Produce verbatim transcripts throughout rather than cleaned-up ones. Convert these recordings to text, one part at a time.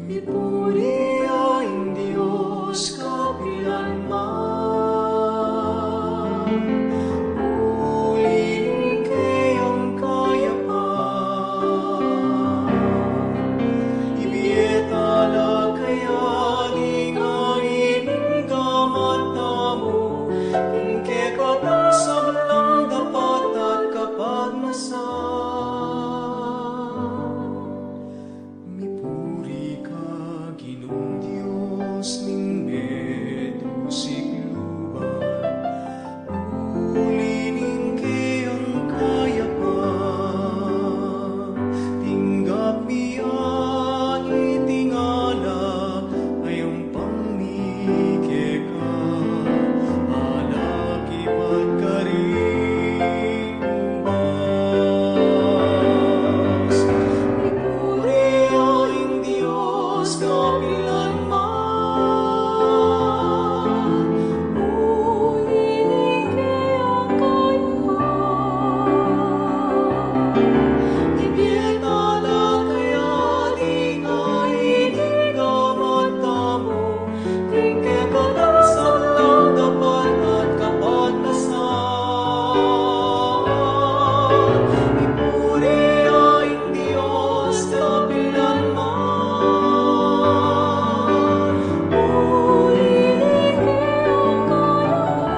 Mipuri ya ing Dios kapilan man, uli ning keyang kayapan. Ibie tala kaya ding ain ning gamat tamu, ing kekatang sablang dapat at kapagnasan. Mipuri ka, Ginung Dios ning metusikluban, uli ning keyang kayapan. Tinggap mi ya iting alak a yampang mi keka, alak ibat karing ubas. Mipuri ya ing Dios kapilan man, uli ning keyang kayapan. Ibie tala kaya ding ain ning gamat tamu, ing kekatang sablang dapat at kapagnasan. Mipuri ya ing Dios kapilan man, uli ning keyang kayapan.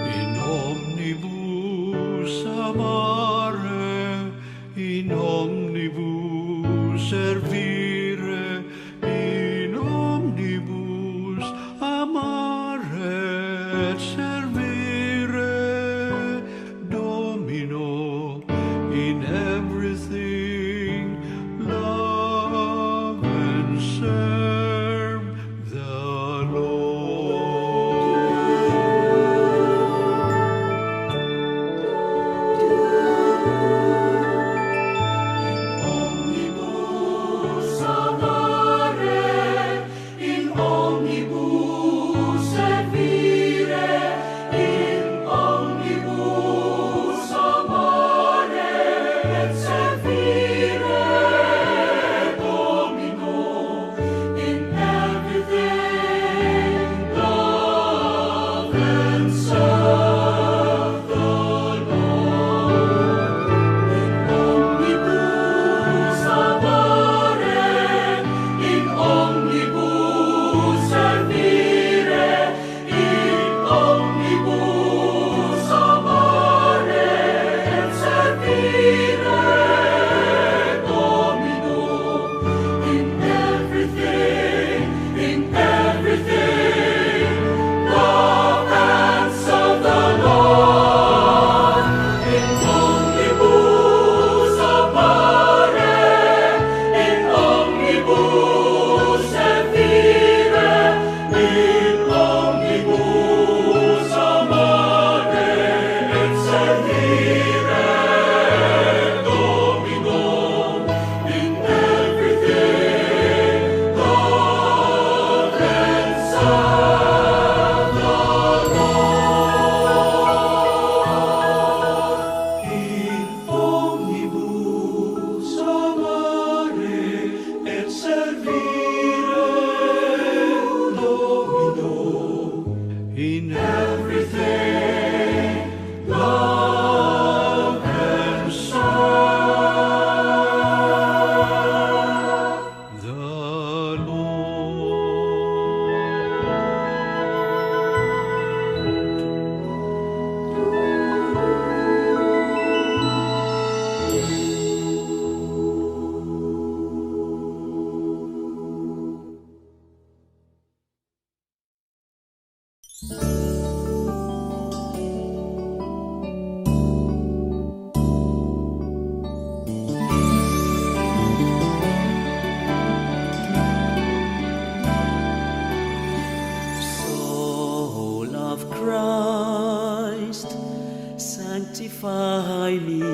In omnibus amare, in omnibus servire, in omnibus amare et servire, Domino, in everything love and serve the Lord. In omnibus amare, in omnibus servire, in omnibus amare et servire, Domino, in everything love and serve the Lord. In omnibus amare, in omnibus servire, in omnibus amare et servire, Domino, in everything, in everything, love and serve the Lord. In omnibus amare, in omnibus servire, in omnibus amare et servire, Domino, in everything love and serve the Lord. In omnibus amare et servire, Domino, in everything love and serve the Lord. Soul of Christ, sanctify me.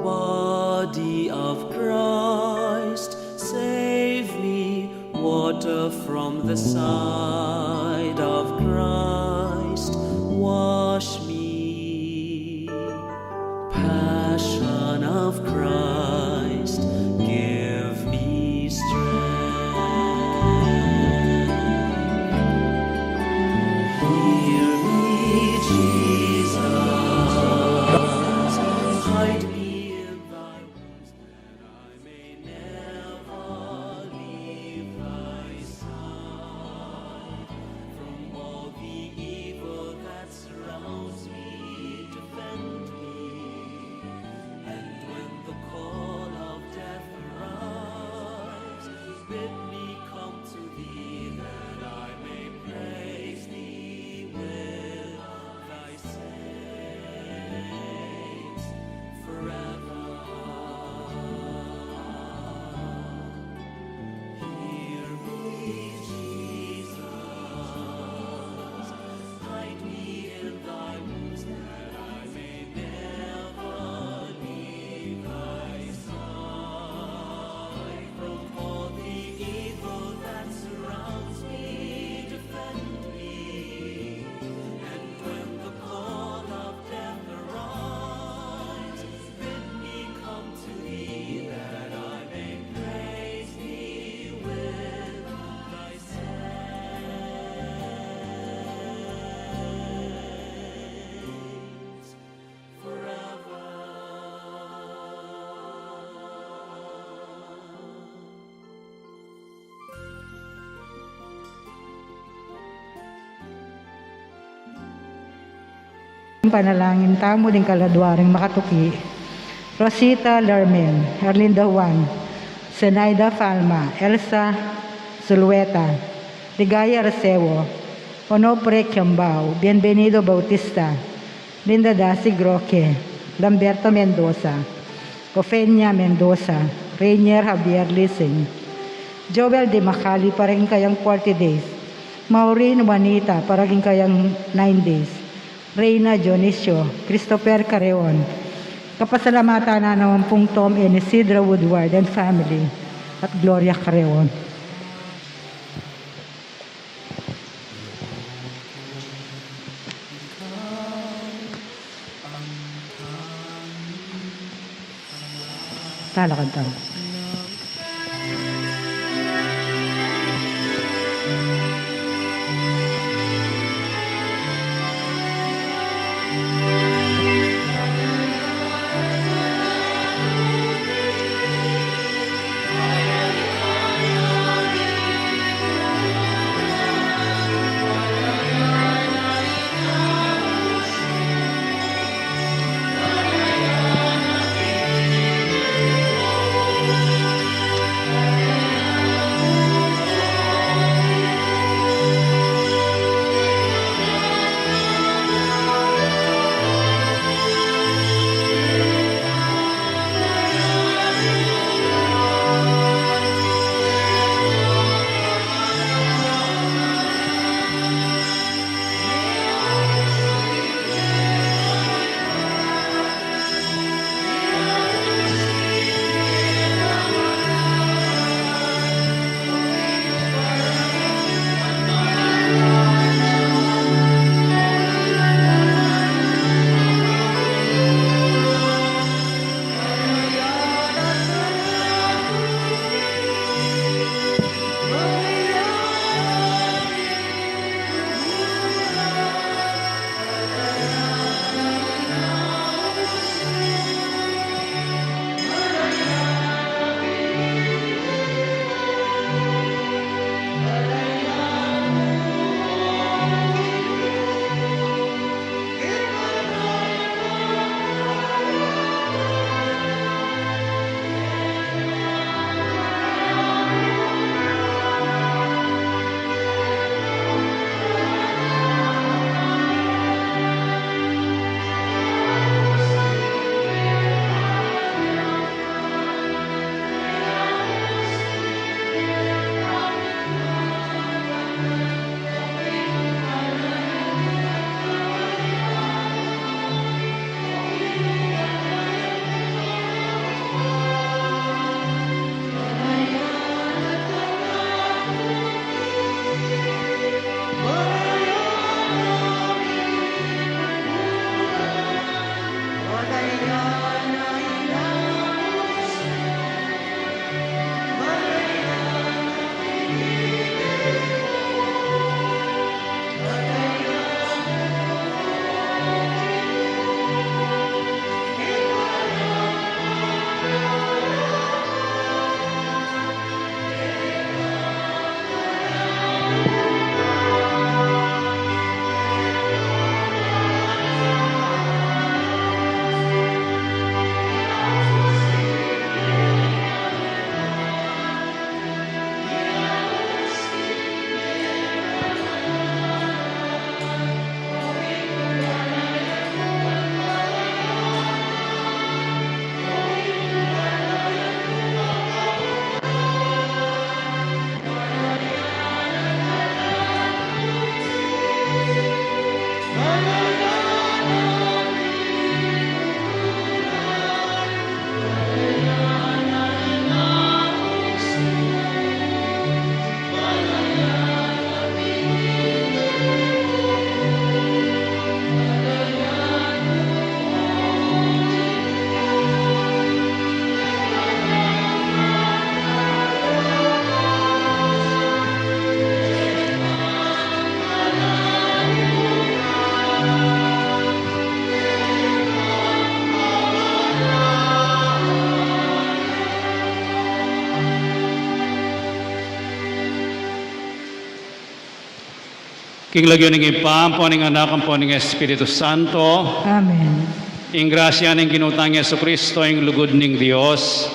Body of Christ, save me. Water from the side of Christ, wash me. Passion of Christ, give me strength. Hear me, Jesus. Hide me in thy wings, that I may never leave thy side. From all the evil that surrounds me, defend me. And when the call of death arrives, bid me come to thee, that I may praise thee with thy saints forever. Hear me, Jesus. Hide me in thy wings, that I may never leave thy side. From all the evil that surrounds me, defend me. And when the call of death arrives, bid me come to thee, that I may praise thee with thy saints forever. Panalangin tamu ding kaladua ring makatuki. Rosita Lermen, Erlinda Juan, Zenaida Palma, Elsa Zulueta, Ligaya Arceo, Onofre Kiambao, Bienvenido Bautista, Linda Dasic Roque, Lamberto Mendoza, Ofenia Mendoza, Rainier Javier Lising, Joel de Macali para king kayang forty days, Maureen Juanita para king kayang nine days, Reina Dionisio, Christopher Carreon. Kapasalamatan na naman pung Tom and Isidra Woodward and family at Gloria Carreon. Talakad tamu. King lagyu ning Ibpa, ampo ning Anak, ampo ning Espiritu Santo. Amen. Ing grasya ning Ginu tang Jesucristo, ing lugud ning Dios,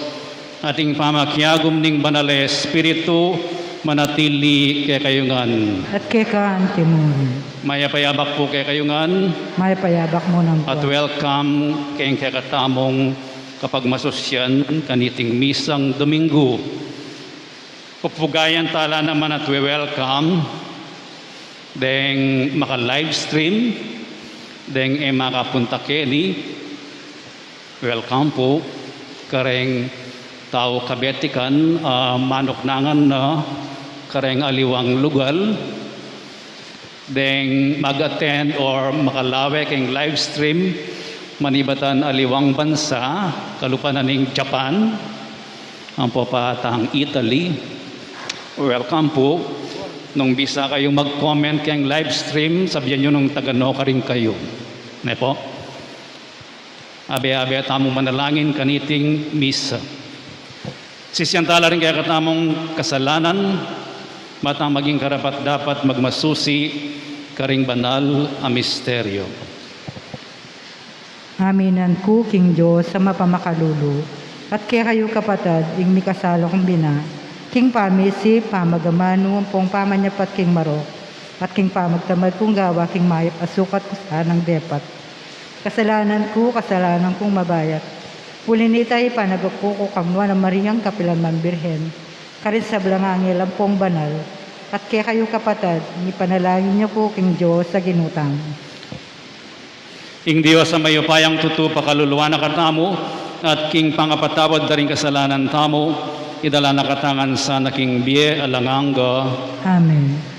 at ing pamakiagum ning Banal a Espiritu, manatili kekayu ngan. At keka antimun. Mayap a yabak pu kekayu ngan. Mayap a yabak mu ngan pu. At welcome keng kekatamung kapagmasusyan kaniting misang Domingo. Pupugayan tala naman at we-welcome deng maka-livestream, deng e makapunta keni. Welcome pu kareng tau kabetikan, ah, manuknangan na kareng aliwang lugal. Deng mag-attend or makalawe keng livestream, manibatan aliwang bansa, kalupa na ning Japan, ampo pa tang Italy. Welcome pu. Nung bisa kayung mag-comment keng livestream, sabian yu nung taga no karin kayu. Ne pu? Abe-abe tamung manalangin kaniting misa. Sisian tala ring kekatamung kasalanan, ba tang maging karapat-dapat magmasusi karing banal a misteryo. Aminan ku king Dios a mapamakalulu, at kekayu kapatad, ing mikasala kung bina, king pamisi, pamagamanu, ampong pamanyapat king marok, at king pamagtamad kung gawa king mayap a sukat ku sanang depat. Kasalanan ku, kasalanan kung mabayat. Uli nita, ipanagap ku kang Nuan a Mariang kapilan man Birhen, karing sablang anghel ampong banal, at kekayu kapatad, ipanalangin yu ku king Dios a Ginu tamu. Ing Dios a mayupayang tutu pakaluluan na katamu, at king pangapatawad da ring kasalanan tamu, idala na katamu ngan sana king bie alang angga. Amen.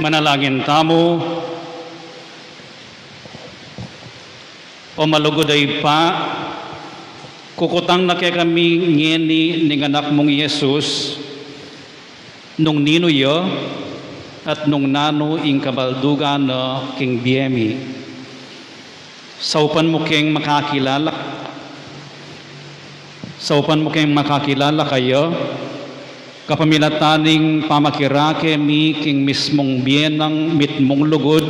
Manalangin tamu. O malugud a Ibpa, kukutang na kekami ngeni ning Anak mung i Jesus, nung ninu ya at nung nanu ing kabaldugan na king bie mi. Saupan mu keng makakilala, saupan mu keng makakilala kaya, kapamilatan ning pamakirake mi king mismung bie nang mitmung lugud,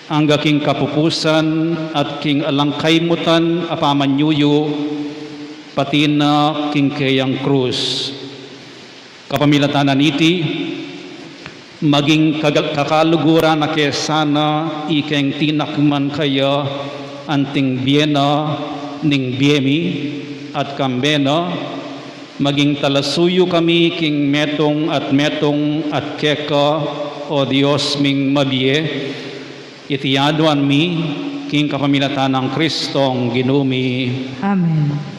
angga king kapupusan at king alang kaymutan a pamanyuyu, pati na king keyang krus. Kapamilatan na niti, maging kaga-, kakaluguran na ke sana ikeng tinakman kaya anting bie na ning bie mi, at kambe na, maging talasuyu kami king metung at metung at keka, O Dios ming mabie, iti aduan mi king kapamilatan nang Kristong Ginu mi. Amen.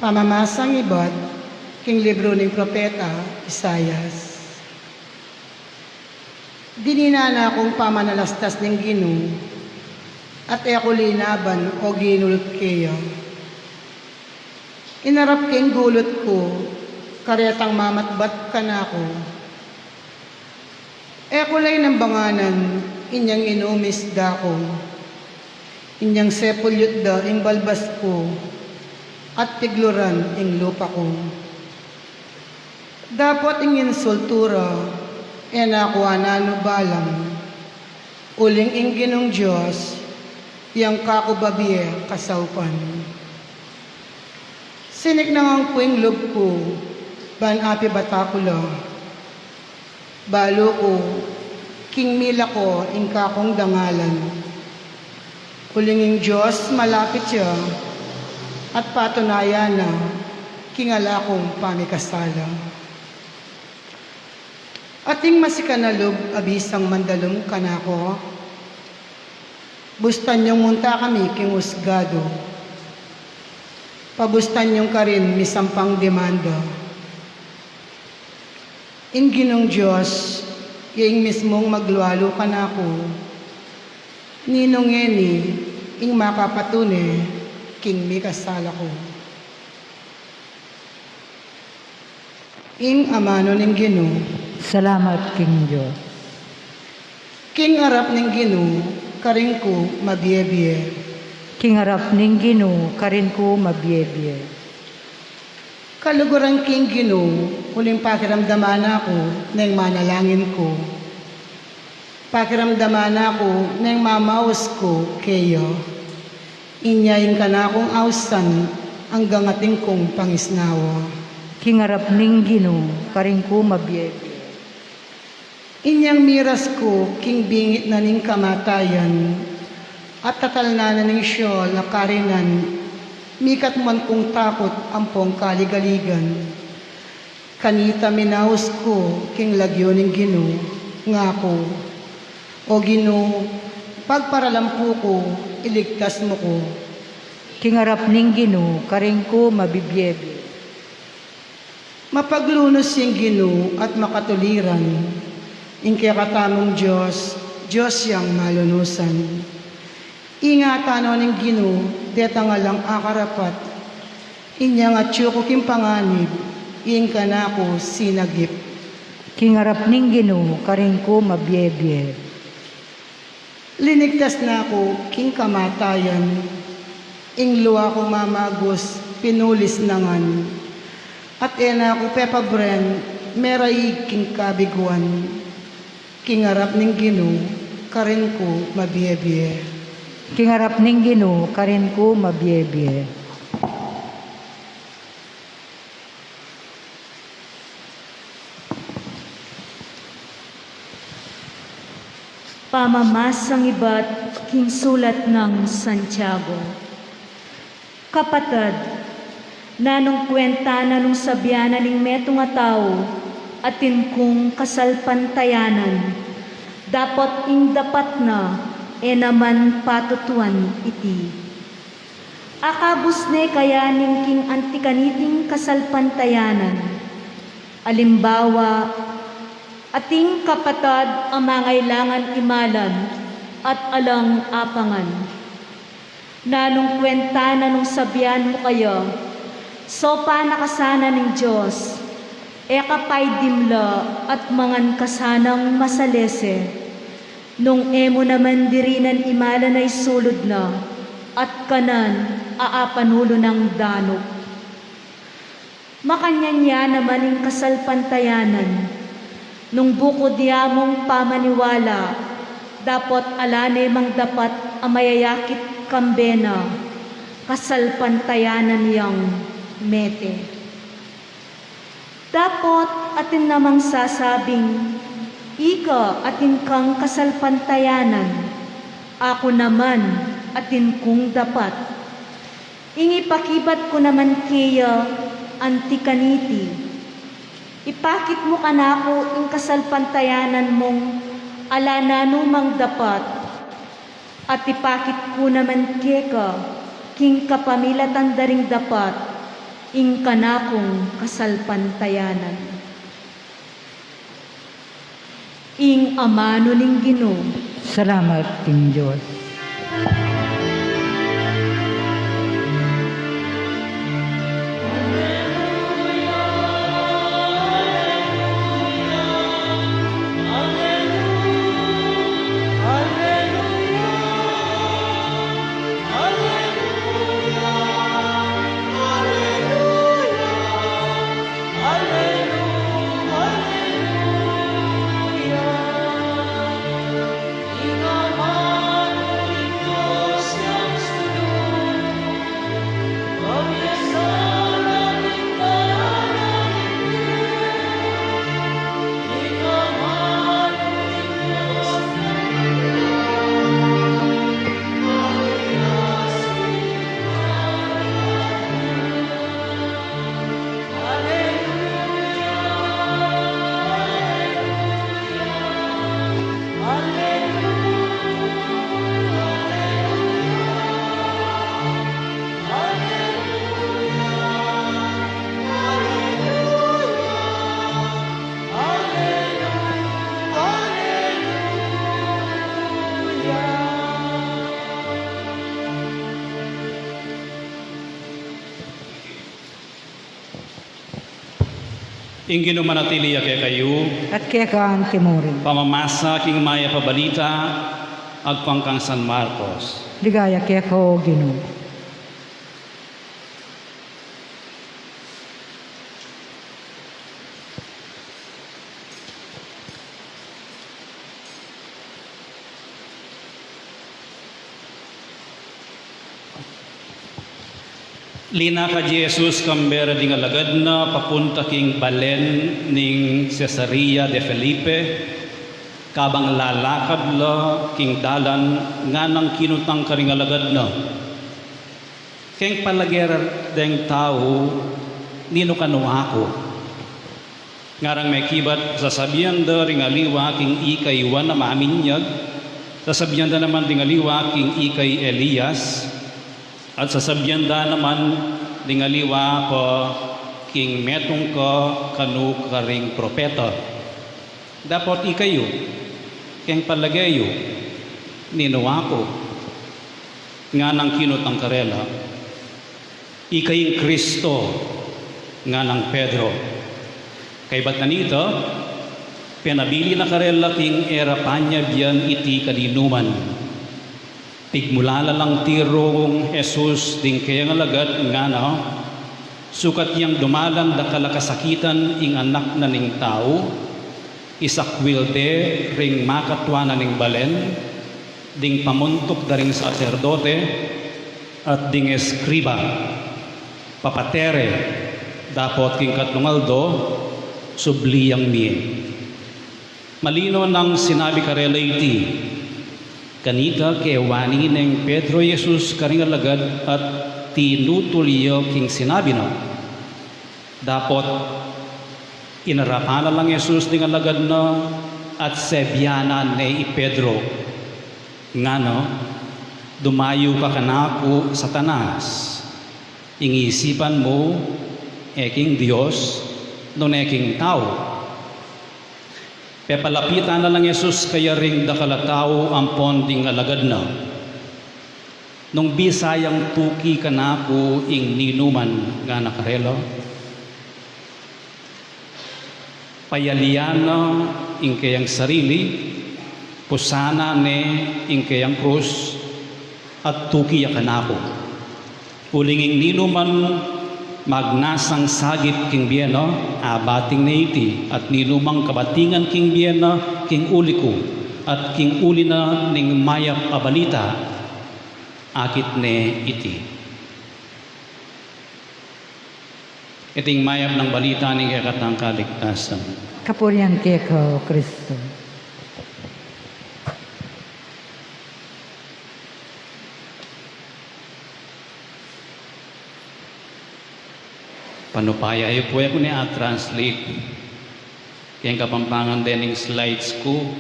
Pamamasang ibat king libru ning propeta Isaias. Dininan na kung pamanalastas ning Ginu, at e ku linaban o ginulp keya. Inarap ke ing gulut ku, karetang mamatbat kanaku. E ku la inambanganan inyang inumis da ku, inyang sepulyut da ing balbas ku, at pigluran ing lupa ku. Dapot ing insultu ra, e na ku ananu balang, uling ing Ginung Dios, yang kaku babie kasaupan. Siniknangan ku ing lub ku, ban apibata ku la. Balu ku, king milako ing kakung dangalan. Uling ing Dios malapit ya, at patunayan na, king ala kung pamikasala. Ating masikan a lub a bisang mandalum kanaku, bustan yung munta kami king usgadu. Pabustan yung karin misampang demanda. Ing Ginung Dios, ya ing mismung maglualu kanaku, ninu ngeni ing makapatune king mikasala ku. Ing amanu ning Ginu. Salamat king Dios. King arap ning Ginu, karin ku mabie-bie. King arap ning Ginu, karin ku mabie-bie. Kaluguran king Ginu, uling pakiramdaman na ku neng manalangin ku. Pakiramdaman na ku neng mamaus ku keya. Inya ing kanakung ausan anggang atin kung pangisnawa. King arap ning Ginu, karin ku mabie-bie. Inyang miras ku king bingit na ning kamatayan, at tatalnan na ning Sheol a karinan, mikatmuan kung takut ampong kaligaligan. Kanita minaus ku king lagyu ning Ginu, ngaku, O Ginu, pagparalampu ku, iligtas mu ku. King arap ning Ginu, karin ku mabibie-bie. Mapaglunus ing Ginu at makatuliran, ing kekatamung Dios, Dios yang malunusan. Ingatan no ning Ginu detang alang akarapat. Inyang atyu ku king panganib, ing kanaku sinagip. King arap ning Ginu, karin ku mabie-bie. Linigtas na ku king kamatayan, ing lua ku mamagus pinulis na ngan, at e na ku pepabren meraig king kabiguan. King arap ning Ginu, karin ku mabie-bie. King arap ning Ginu, karin ku mabie-bie. Pamamasang ibat king sulat nang Santiago. Kapatad, nanung kwenta na nung sabian na ning metung a tau, atin kung kasalpantayanan, dapot ing dapat na e naman patutuan iti. Akabus ne kaya ning king anti kaniting kasalpantayanan? Alimbawa, ating kapatad a mangailangan imalan at alang apangan. Nanung kwenta na nung sabian mu kaya, saupan na ka sana ning Dios, e ka pay dimla at mangan ka sanang masalese, nung e mu naman dirinan imalan a isulud na, at kanan a apanulu nang danup. Makanyan ya naman ing kasalpantayanan, nung bukud ya mung pamaniwala, dapot ala ne mang dapat a mayayakit kambe na, kasalpantayanan yang mete. Dapot atin namang sasabing, ika atin kang kasalpantayanan, aku naman atin kung dapat. Ing ipakibat ku naman keya anti kaniti, ipakit mu kanaku ing kasalpantayanan mung ala nanumang dapat, at ipakit ku naman keka king kapamilatan da ring dapat ing kanakung kasalpantayanan. Ing amanu ning Ginu. Salamat king Dios. Ing Ginu manatili ya kekayu. At keka antimurin. Pamamasa king Mayap a Balita agpang kang San Marcos. Ligaya keka, O Ginu. Linakad i Jesus kambe ra ding alagad na papunta king balen ning Cesarea de Felipe. Kabang lalakad la king dalan, nganang kinutang karing alagad na, "Keng palage ra deng tau, ninu kanu aku?" Ngarang mekibat, sasabian da ring aliwa king ika i Juan a Maminyag, sasabian da naman ding aliwa king ika i Elias, at sasabian da naman ding aliwa pa king metung ka kanu karing propeta. Dapot ikayu, keng palage yu, ninu aku? Nganang kinutang karela, "Ika ing Kristo," nganang Pedro. Kaybat na nita, penabilin na karela king e ra panyabian iti kaninuman. Pigmulala lang tirung Jesus ding kayang alagad, ngana, "Sukat yang dumalan dakal a kasakitan ing Anak na ning Tau, isakwil de ring makatua na ning balen, ding pamuntuk da ring saserdote at ding eskriba, papate re, dapot king katlung aldo, subli yang mie." Malino nang sinabi karela iti, Kanita kewani neng Pedro i Jesus karing alagad at tinutul ya king sinabi na. Dapot inarapan na lang Jesus ding alagad na at sebianan ne i Pedro. Ngana, dumayu ka kanaku, Satanas. Ing isipan mu, e king Dios, nune king tau. Pepalapitan na lang Jesus kayaring dakal a tau ampon ding alagad na. Nung bisa yang tuki kanaku ing ninuman, ngana karela, payalian na ing keyang sarili, pusanan ne ing keyang krus, at tuki ya kanaku. Uling ing ninuman magnasang sagip king bie na, abating ne iti, at ninumang kabatingan king bie na king uli ku, at king uli na ning mayap a balita, akit ne iti. Iting mayap nang balita ning kekatang kaligtasan. Kapurian keka, O Kristo. Panupaya yu pu, e ku ne a-translate keng Kapampangan dening slides ku.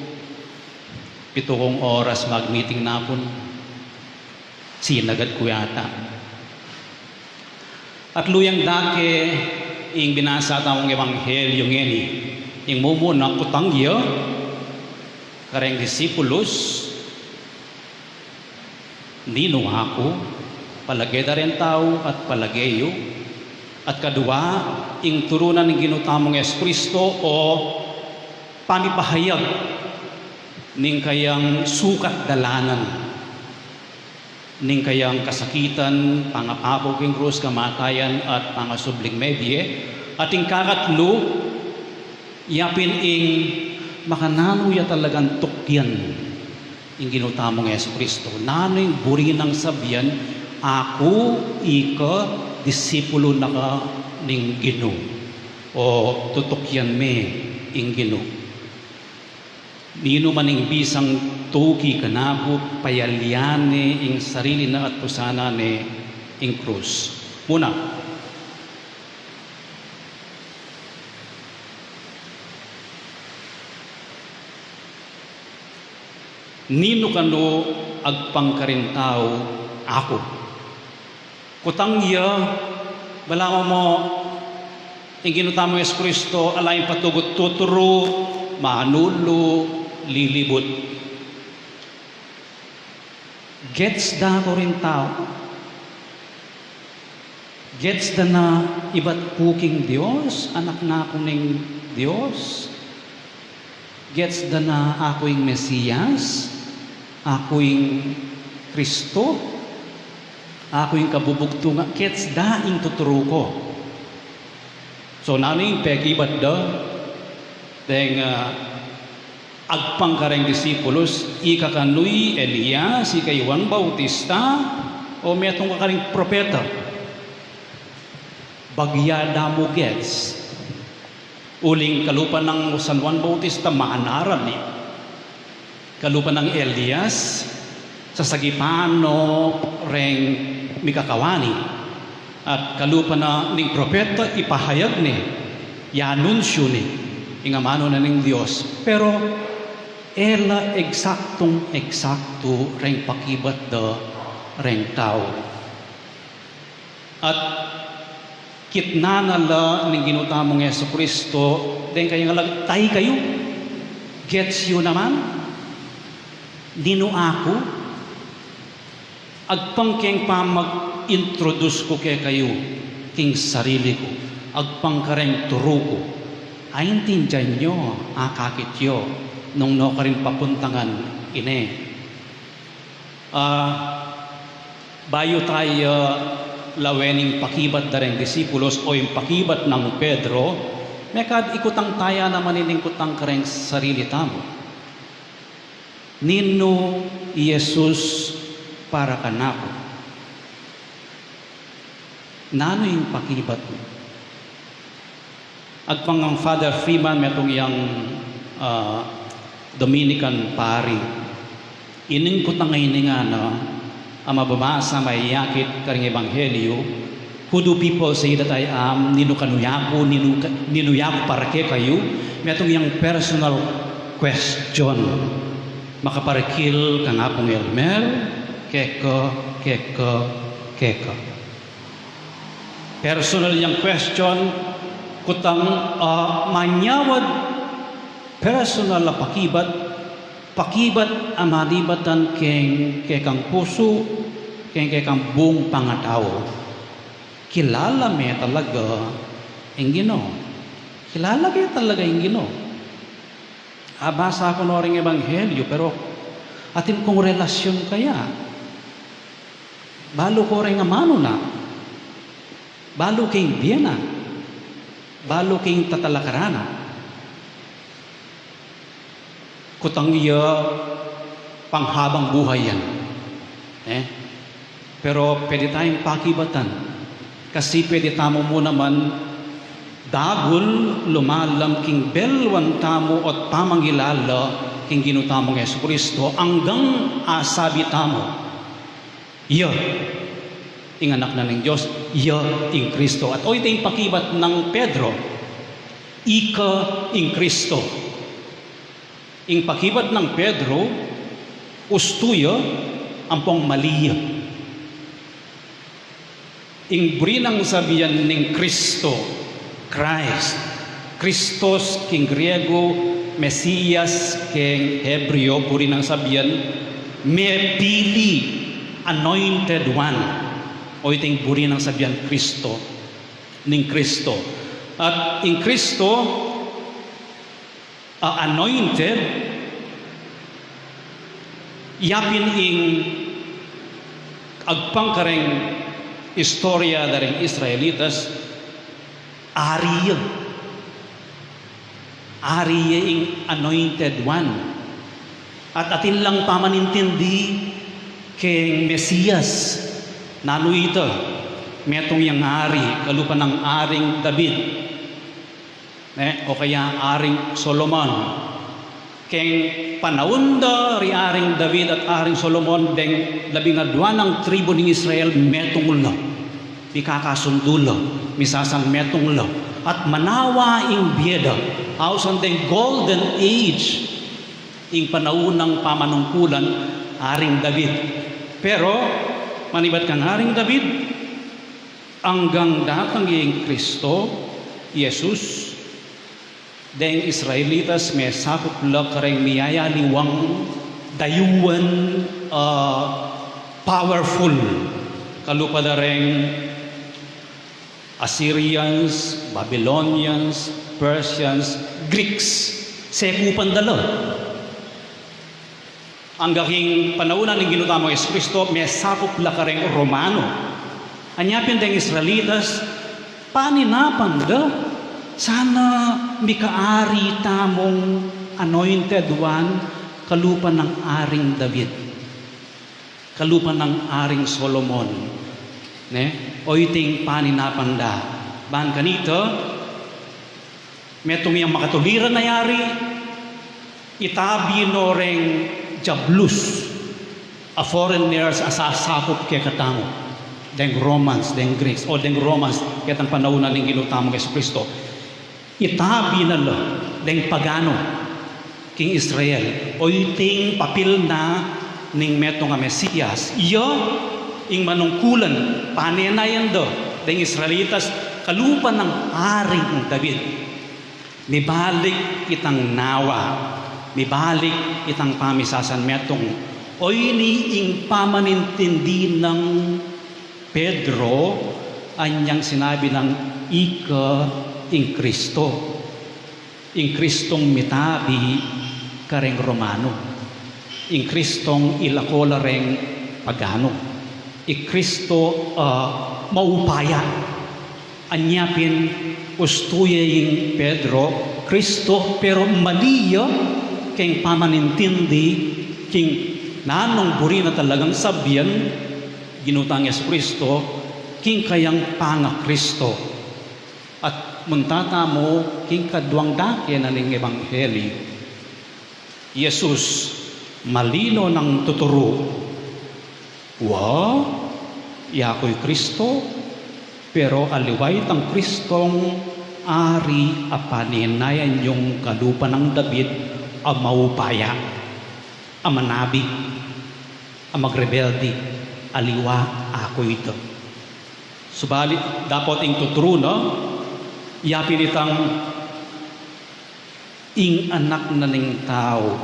Pitu kung oras mag-meeting na pun. Sinagad ku yata. At luyang dake ing binasa tamung ebanghelyo ngeni. Ing mumuna, kutang ya kareng disipulus, ninu aku, palage da reng tau at palage yu. At kadua, ing turu na ning Ginu tamung Jesucristo o pamipahayag ning kayang sukat dalanan, ning kayang kasakitan, pangapaku king krus, kamatayan, at pangasubling mebie. At ing kakatlu, yapin ing makananu ya talagang tukyan ing Ginu tamung Jesucristo. Nanu ing buri nang sabian, aku ika disipulu na ka ning Ginu, o tutukyan me ing Ginu. Ninu man ing bisang tuki kanaku, payalian ne ing sarili na at pusanan ne ing krus. Muna, ninu kanu agpang karing tau aku? Kutang ya, balamu mu ing Ginu tamung Jesucristo, ala ing patugut, tuturu, manulu, lilibut. Gets da ku ring tau? Gets da na ibat ku king Dios, anak na ku ning Dios? Gets da na aku ing Mesias, aku ing Kristo, aku ing kabubugtungan? Gets da ing tuturu ku? So, nanu ing pekibat da deng, ah, agpang kareng disipulus? Ika kanu i Elias, ika i Juan Bautista, o metung ka karing propeta? Bagya da mu gets. Uling kalupa nang San Juan Bautista, manaral ne. Kalupa nang Elias, sasagipan no reng mikakawani. At kalupa na ning propeta, ipahayag ne, i-anunsyo ne ing amanu na ning Dios. Pero e la eksaktung eksaktu reng pakibat da reng tau. At kitnan na la ning Ginu tamung Jesucristo deng kayang alagad, tay kayu, gets yu naman ninu aku? Agpang keng pamag-introduce ku kekayu king sarili ku, agpang kareng turu ku, aintindian yu, akakit yu nung nu karin papuntangan ine. Ah, bayu taya lawen ing pakibat da reng disipulus o ing pakibat nang Pedro, mekad ikutang taya naman ining kutang kareng sarili tamu. Ninu i Jesus para kanaku? Nanu ing pakibat mu? Agpang nang Father Freeman, metung yang, ah, Dominican pari. Ining kutang a ini ngana a mababasa, mayakit karing Ebanghelyo, "Who do people say that I am?" Ninu kanu yaku, ninu ka-, ninu yaku para kekayu, metung yang personal question. Makaparikil kang Apung Elmer, keka, keka, keka. Personal yang question, kutang, ah, manyawad personal a pakibat, pakibat a manibatan keng kekang pusu, keng kekang bung pangatau. Kilala me talaga ing Ginu? Kilala ke talaga ing Ginu? Abasa ku no ring Ebanghelyo, pero atin kung relasyun kaya? Balu ku reng amanu na, balu king bie na, balu king tatalakaran na. Kutang iya panghabang buhay yan. Eh? Pero pwede tayung pakibatan. Kasi pwede tamu mu naman dagul lumalam king belwan tamu at pamangilala king Ginu tamung Jesucristo anggang asabi tamu, "Iya ing Anak na ning Dios, iya ing Kristo." At oyting pakibat nang Pedro, "Ika ing Kristo." Ing pakibat nang Pedro, ustu ya ampong mali ya. Ing buri nang sabian ning Kristo, Christ, Christos king Griego, Mesias king Hebreo, buri nang sabian mepili, anointed one. Oyting buri nang sabian Kristo, ning Kristo. At ing Kristo, a anointed, yapin ing agpang kareng istorya da ring Israelitas, ari ya. Ari ya ing anointed one. At atin lang pamanintindi keng Mesias, nanu ita, metung yang ari, kalupa nang Aring David. Ne, o kaya Aring Solomon. Keng panaun da ri Aring David at Aring Solomon, deng labing adua nang tribu ning Israel, metung la. Mikakasundu la, misasanmetung la. At manawa ing bie da, ausan deng golden age, ing panaun nang pamanungkulan Aring David. Pero, manibat kang Aring David, anggang datang ing Kristo Jesus, deng Israelitas mesakup la kareng miyayaliwang dayuan, ah, powerful, kalupa da reng Assyrians, Babylonians, Persians, Greeks. Sekupan da la. Angga king panaun na ning Ginu tamung Jesucristo, mesakup la kareng Romano. Anya pin deng Israelitas, paninapan da, sana mika ari tamung anointed one, kalupa nang Aring David, kalupa nang Aring Solomon. Ne? Oyting paninapan da. Ban kanita, metung yang makatuliran a yari, itabi no reng diablus a foreigners a sasakup kekatamu, deng Romans, deng Greeks, o deng Romans, ketang panaun na ning Ginu tamung Jesucristo. Itabi na la deng pagano king Israel. Oyting papil na ning metung a Mesias, iya ing manungkulan, panenayan da deng Israelitas, kalupa nang Aring David. Mibalik itang nawa, mibalik itang pamisasanmetung. Oyni ing pamanintindi nang Pedro, anyang sinabi nang, "Ika ing Kristo." Ing Kristong mitabi kareng Romano. Ing Kristong ilako la reng pagano. Ing Kristo, ah, maupaya. Anya pin ustu ya ing Pedro, Kristo, pero mali ya keng pamanintindi king nanung buri na talagang sabian Ginu tang Jesucristo king kayang pangakristo. At munta tamu king kaduang dake na ning Ebanghelyo. Jesus, Malino nang tuturu. Wa, yaku i Kristo, pero aliwa itang Kristong ari a paninayan yung kalupa nang David a maupaya, a manabi, a magrebelde, aliwa aku ita. Subali, dapot ing tuturu na, yapin itang ing Anak na ning Tau,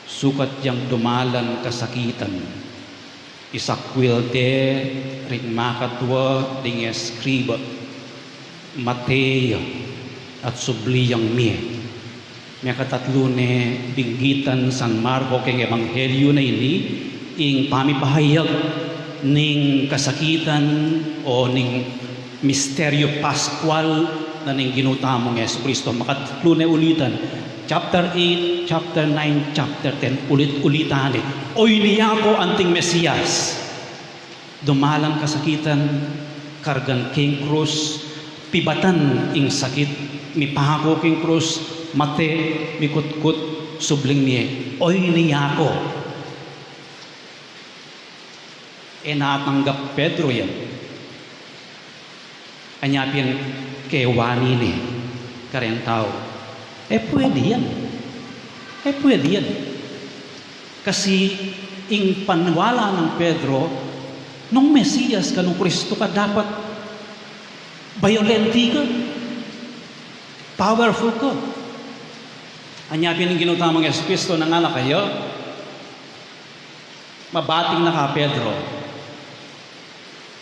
sukat yang dumalan kasakitan, isakwil de ring makadwa ding eskriba, mate ya, at subli yang mie. Mekatatlu ne binggitan San Marco keng Ebanghelyo na ini, ing pamipahayag ning kasakitan o ning misteryo Pascual na ning Ginu tamung Jesucristo. Mekatatlu ne ulitan, chapter eight, chapter nine, chapter ten, ulit-ulitan ne. Oyni ya ku anting Mesias. Dumalan kasakitan, kargan king krus, pibatan ing sakit, mipaku king krus, mate, mikutkut, subling mie, oyni ya ku. E na atanggap Pedro yan. Anya pin kewani ne kareng tau, e pwede yan. E pwede yan. Kasi ing paniwala nang Pedro, nung Mesias ka, nung Kristo ka, dapat bayolenti ka, powerful ka. Anya pin ing Ginu tamung Jesucristo, nangala kaya, mabating na ka, Pedro.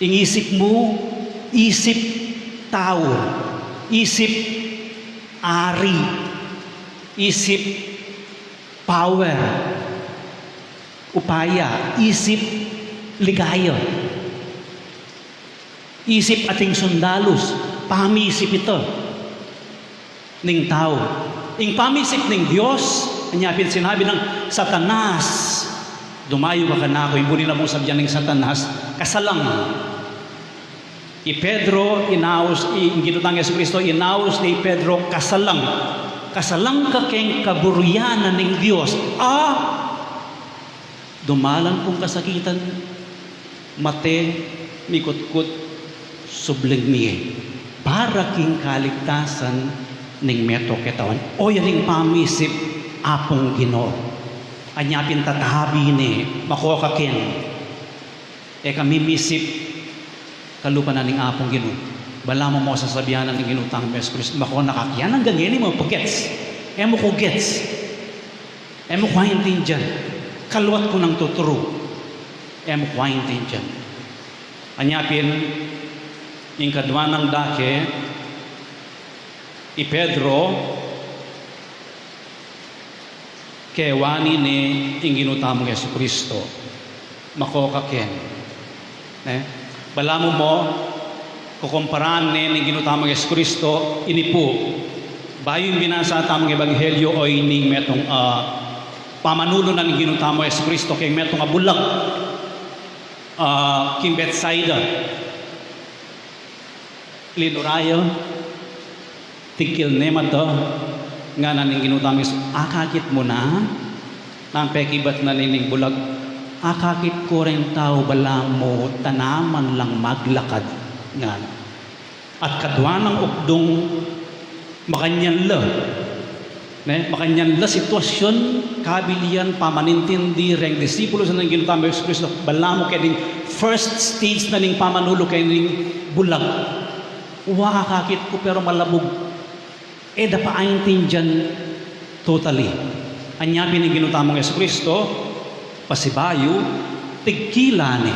Ing isip mu, isip tau, isip ari, isip power, upaya, isip ligaya, isip ating sundalus, pamisip ita ning tau. Ing pamisip ning Dios, anya pin sinabi nang Satanas, dumayu ka kanaku. Ing buri na pung sabian ning Satanas, kasalang. I Pedro, inaus, i, ing Ginu tang Jesucristo, inaus ne i Pedro, kasalang. Kasalang ka keng kaburian na ning Dios. Ah! Dumalan kung kasakitan, mate, mikutkut, subling mie, para king kaligtasan ning meto ketauan. O, yan ing pamisip Apung Ginu. Anya pin tatabi ne, makokaken. E ka mimisip kalupa na ning Apung Ginu. Balamu mo sasabian na ning Ginu tang Jesucristo, makonakak. Yan anggang ngeni e mu pa gets. E mu ku gets. E mu ku aintindian. Kaluat ku nang tuturu. E mu ku aintindian. Anya pin, ing kadua nang dake, i Pedro, kewani ne ing Ginu tamung Jesucristo. Makokaken. Ne? Balamu mo, kukumparan ne ning Ginu tamung Jesucristo, ini pu. Bayu ing binasa tamung ebanghelyo, o ining metung, ah, pamanulu na ning Ginu tamung Jesucristo keng metung a bulag, ah, king Bethsaida. Linura ya, tigkil ne mata, ngana ning Ginu tamung Jesucristo, akakit mu na? Nang pekibat na nining bulag, akakit ku reng tau balamu tanaman lang maglakad, ngana. At kadua nang ukdung, makanyan la. Ne, makanyan la sitwasyun, kabilian, pamanintindi reng disipulus na ning Ginu tamung Jesucristo, balamu keni ing first stage na ning pamanulu keni ning bulag. Wa, akakit ku pero malabug. E da pa aintindian totally. Anya pin ning Ginu tamung Jesucristo, pasibayu, tigkilan ne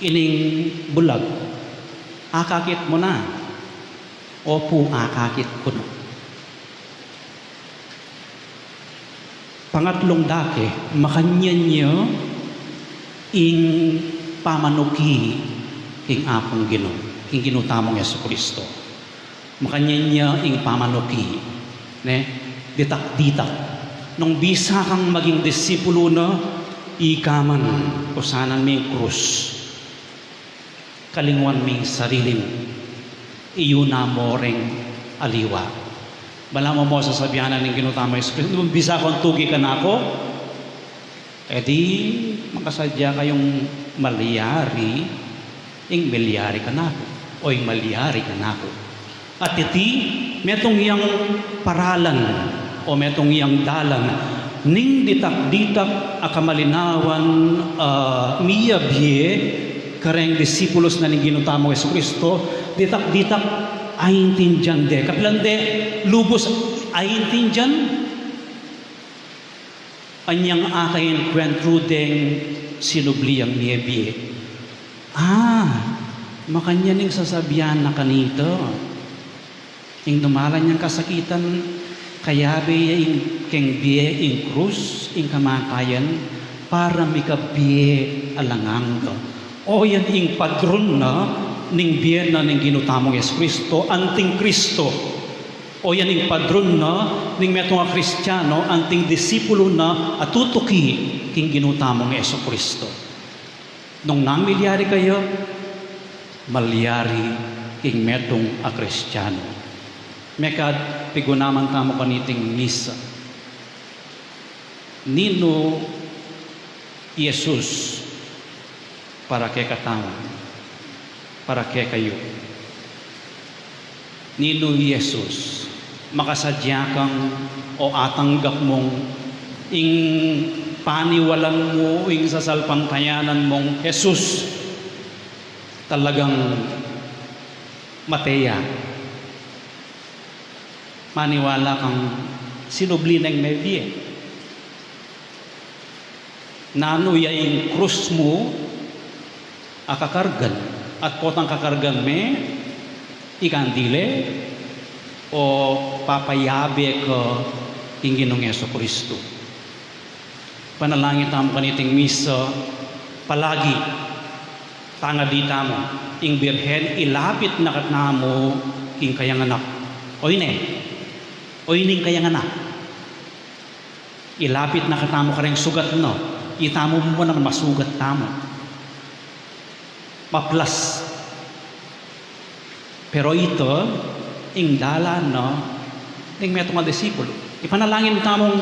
ining bulag. Akakit mu na? Opu, akakit ku na. Pangatlung dake, makanyan ya ing pamanuki king Apung Ginu, king Ginu tamung Jesucristo. Makanyan ya ing pamanuki, ne? Ditak-ditak. Nung bisa kang maging disipulu na, ika man, kusanan me ing krus. Kalinguan me ing sarili mu, iyuna mu reng aliwa. Balamu mo sasabian na ning Ginu tamung Jesucristo, "Nung bisa kong tugi kanaku, e di makasadya kayung malyari ing milyari kanaku, o ing malyari kanaku." At iti, metung yang paralan, o metung yang dalan, ning ditak-ditak a kamalinawan, a, miyabie kareng disipulus na ning Ginu tamung Jesucristo, ditak-ditak aintindian de. Kapilan de lubus aintindian? Anyang akaenkwentru deng sinubli yang miyabie. A, makanyan ing sasabian na kanita. Ing dumalan yang kasakitan, kayabe ya ing keng bie ing krus, ing kamatayan, para mikabie alang angga. O yan ing padrun na ning bie na ning Ginu tamung Jesucristo, anting Kristo. O yan ing padrun na ning metung a Kristiano, anting disipulu na a tutuki king Ginu tamung Jesucristo. Nung nang milyari kaya, malyari king metung a Kristiano. Mekad pigunaman tamu kaniting misa. Ninu i Jesus para kekatamu, para kekayu? Ninu i Jesus? Makasadya kang o atanggap mung ing paniwalan mu, ing sasalpantayanan mung Jesus talagang mate ya? Maniwala kang sinubli neng mebie? Nanu ya ing krus mu a kakargan, at potang kakargan me i kandile, o papayabe ka king Ginung Jesucristo? Panalangin tamu kaniting misa, palagi tangadi tamu ing Birhen ilapit na katamu king kayanganak. Oyni, oyni ing kayanganak. Ilapit na katamu kareng sugat na. Itamu mu naman masugat tamu. Maplas. Pero ita ing dalan na ning metung a disipulu. Ipanalangin tamung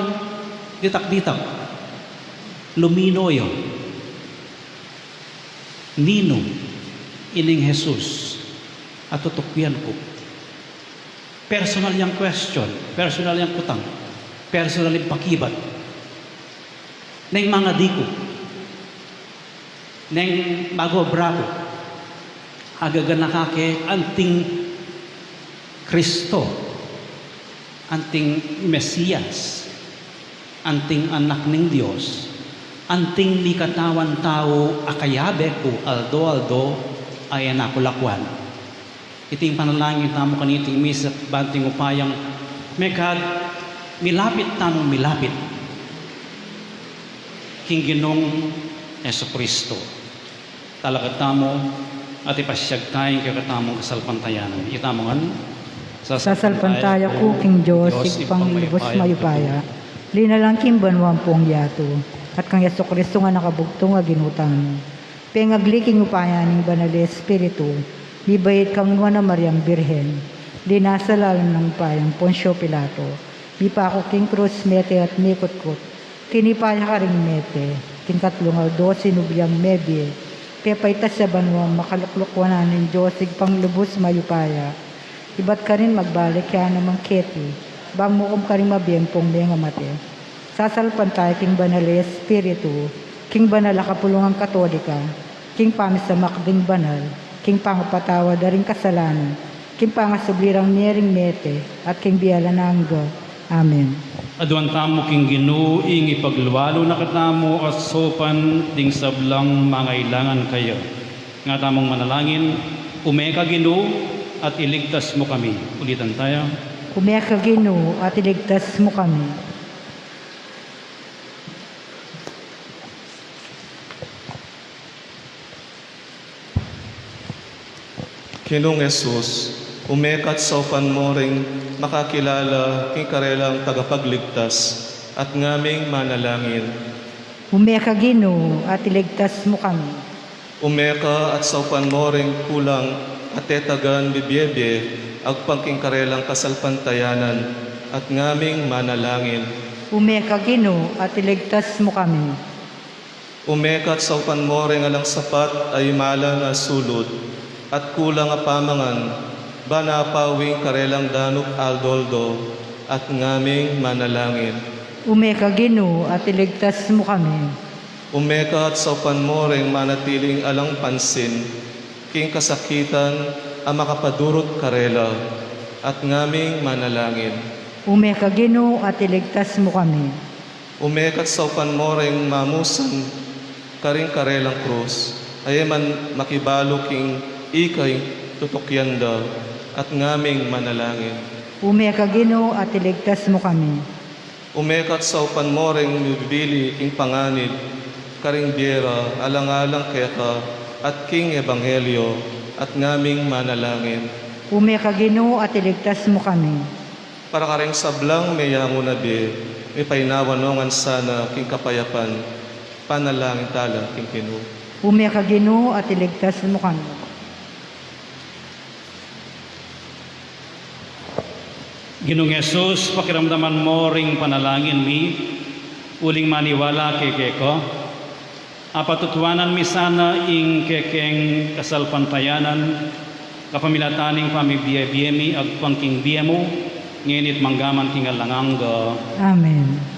ditak-ditak. Lumino ya. Ninu ining Jesus a tutukian ku? Personal yang question, personal yang kutang, personal yang pakibat. Neng mangadi ku, neng mag-obra ku, agaganaka ke anting Kristo, anting Mesias, anting Anak ning Dios, anting mikatawan tau a kayabe ku aldo-aldo a e na ku lakwan. Iti ing panalangin tamu kaniting misa, banting upayang mekad milapit tamung milapit king Ginung Jesucristo. Talakad tamu at ipasyag taya ing kekatamung kasalpantayanan. Itamu ngan, sasalpantaya ku king Dios, Ibpang lubus mayupaya, linalang king banua ampong yatu, at kang Jesucristo a anak a bugtung a Ginu tamu. Pengagli king upaya ning Banal a Espiritu, mibait kang Nuan a Mariang Birhen, linasa lalam ning upayang Poncio Pilato, mipaku king krus, mete at mikutkut, tinipa ya karing mete, king katlung aldo sinubli yang mebie, pepaitas ya banua, makalukluk wanan ning Dios Ibpang lubus mayupaya, ibat karin magbalik ya naman keti, bang mukum karing mabie ampong mengamate. Sasalpantaya king Banal a Espiritu, king banal a kapulungan Katolika, king pamisamak ding banal, king pangapatawad da ring kasalanan, king pangasubli rang mie ring mete, at king bie alang angga. Amen. Aduan tamu king Ginu ing ipaglualu na katamu a saupan ding sablang mangailangan kaya. Nga tamung manalangin, Ume ka Ginu at iligtas mu kami. Ulitan taya. Ume ka Ginu at iligtas mu kami. Ginung Jesus, ume ka at saupan mu ring makakilala king karelang tagapagligtas at ngaming manalangin. Ume ka Ginu at iligtas mu kami. Ume ka at saupan mu ring kulang a tetagan mibiebie agpang king karelang kasalpantayanan at ngaming manalangin. Ume ka, Ginu, at iligtas mu kami. Ume ka at saupan mu ring alang sapat a imalan a sulud, at kulang a pamangan, ban apawi ing karelang danup aldo-aldo, at ngaming manalangin. Ume ka, Ginu, at iligtas mu kami. Ume ka at saupan mu ring manatiling alang pansin king kasakitan a makapadurut karela, at ngaming manalangin. Ume ka, Ginu, at iligtas mu kami. Ume ka at saupan mu ring mamusan karing karelang krus, a e man makibalu king ikang tutukyan da, at ngaming manalangin. Ume ka, Ginu, at iligtas mu kami. Ume ka at saupan mu ring mibibili king panganib karing bie ra alang-alang keka at king ebanghelyo, at ngaming manalangin. Ume ka, Ginu, at iligtas mu kami. Para karing sablang meyangu na bie, mipainawa no ngan sana king kapayapan, panalangin tala king Ginu. Ume ka, Ginu, at iligtas mu kami. Ginung Jesus, pakiramdaman mu ring panalangin mi, uling maniwala keke ko. Apatutuanan mi sana ing kekeng kasalpantayanan, kapamilatan ning pamibie-bie mi agpang king bie mu, ngeni't manggaman king alang angga. Amen.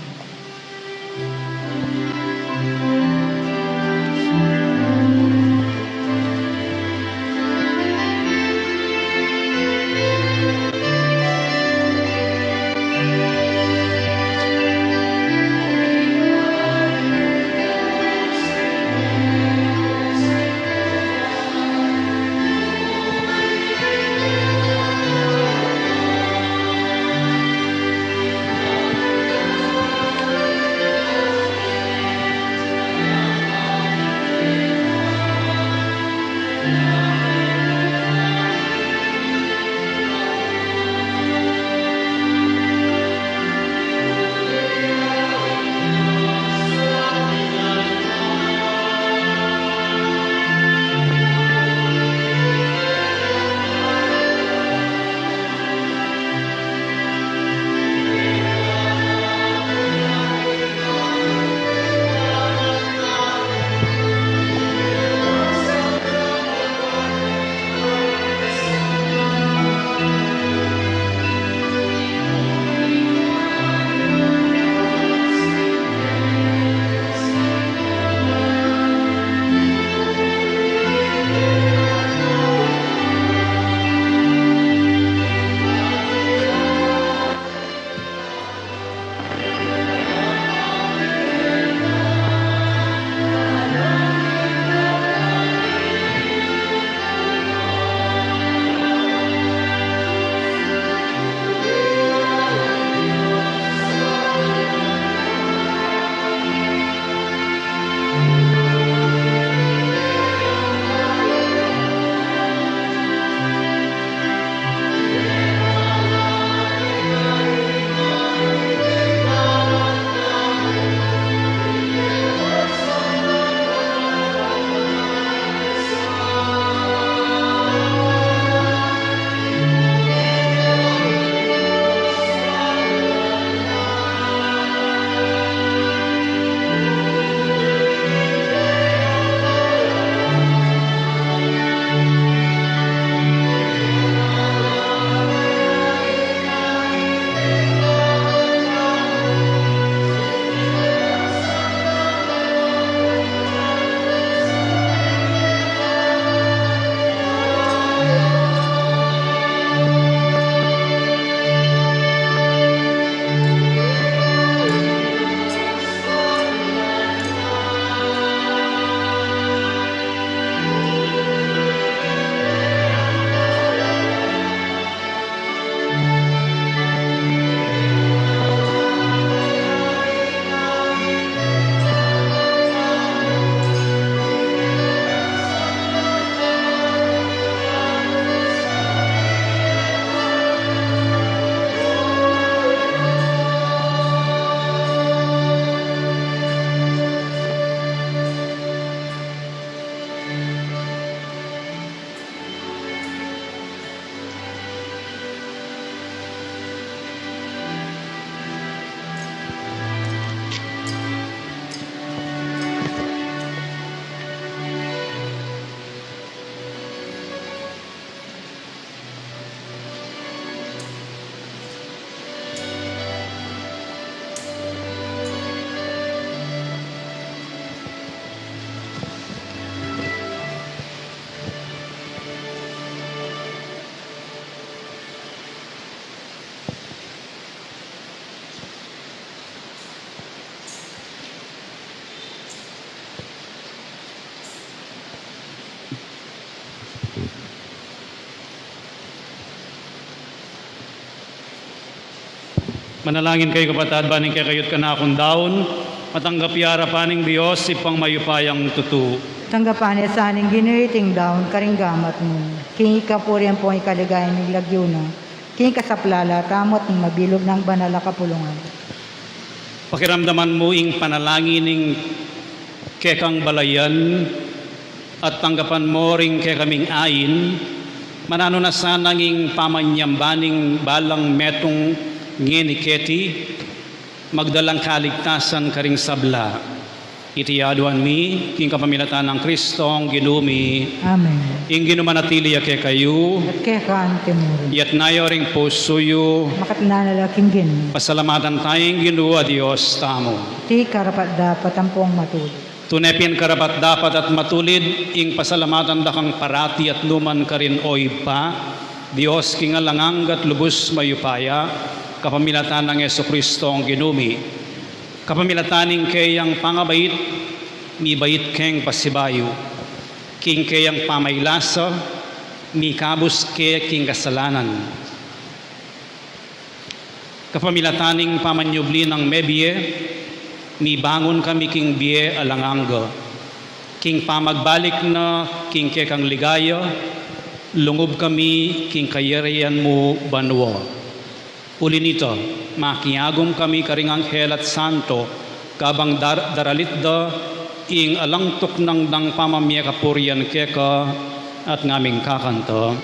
Manalangin kayu, kapatad, ban ing kekayu't kanakung daun matanggap ya arapan ning Dios, Ibpang mayupayang tutu. Tanggapan na sa ning Ginu iting daun karing gamat mu, king ikapuri ampong ikaligaya ning lagyu na, king kasaplalan tamu at ning mabilug nang banal a kapulungan. Pakiramdaman mu ing panalangin ning kekang balayan at tanggapan mu ring kekaming ain, mananu na sana ing pamanyamba ning balang metung ngeni keti, magdalang kaligtasan karing sabla. Iti aduan mi king kapamilatan nang Kristong Ginu mi. Amen. Ing Ginu manatili ya kekayu. At keka naman. Itas yu ring pusu yu. Makatna na la king Ginu. Pasalamatan taya ing Ginu a Dios tamu. Iti karapat-dapat ampong matulid. Tune pin karapat-dapat at matulid ing pasalamatan da kang parati at nukarin man, O Ibpa, Dios king alang angga at lubus mayupaya, kapamilatan nang Jesukristong Ginu mi. Kapamilatan ning keyang pangabait, mibait keng pasibayu. King keyang pamaylasa, mikabus ke king kasalanan. Kapamilatan ning pamanyubli nang mebie, mibangun kami king bie alang angga. King pamagbalik na king kekang ligaya, lungub kami king kayarian mu banua. Uli nita, makiagum kami karing anghel at santo, kabang dar-, daralit da ing alang tuknang dang pamamie kapurian keka at ngaming kakanta.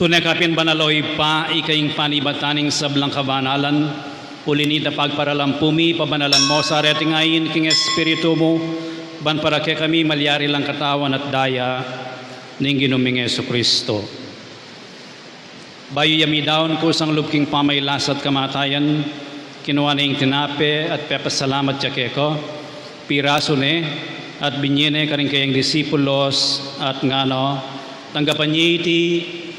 Tune ka pin banal, o Ibpa, ika ing panibatan ning sablang kabanalan. Uli nita, pagparalan pu mi, pabanalan mu sa reting ain king Espiritu mu, ban para kekami malyari lang katawan at daya ning Ginu ming Jesucristo. Bayu ya midaun kusang lub king pamaylasa at kamatayan, kinua ne ing tinape at pepasalamat ya keka, pirasu ne at binie ne karing kayang disipulos at ngana, tanggapan ye iti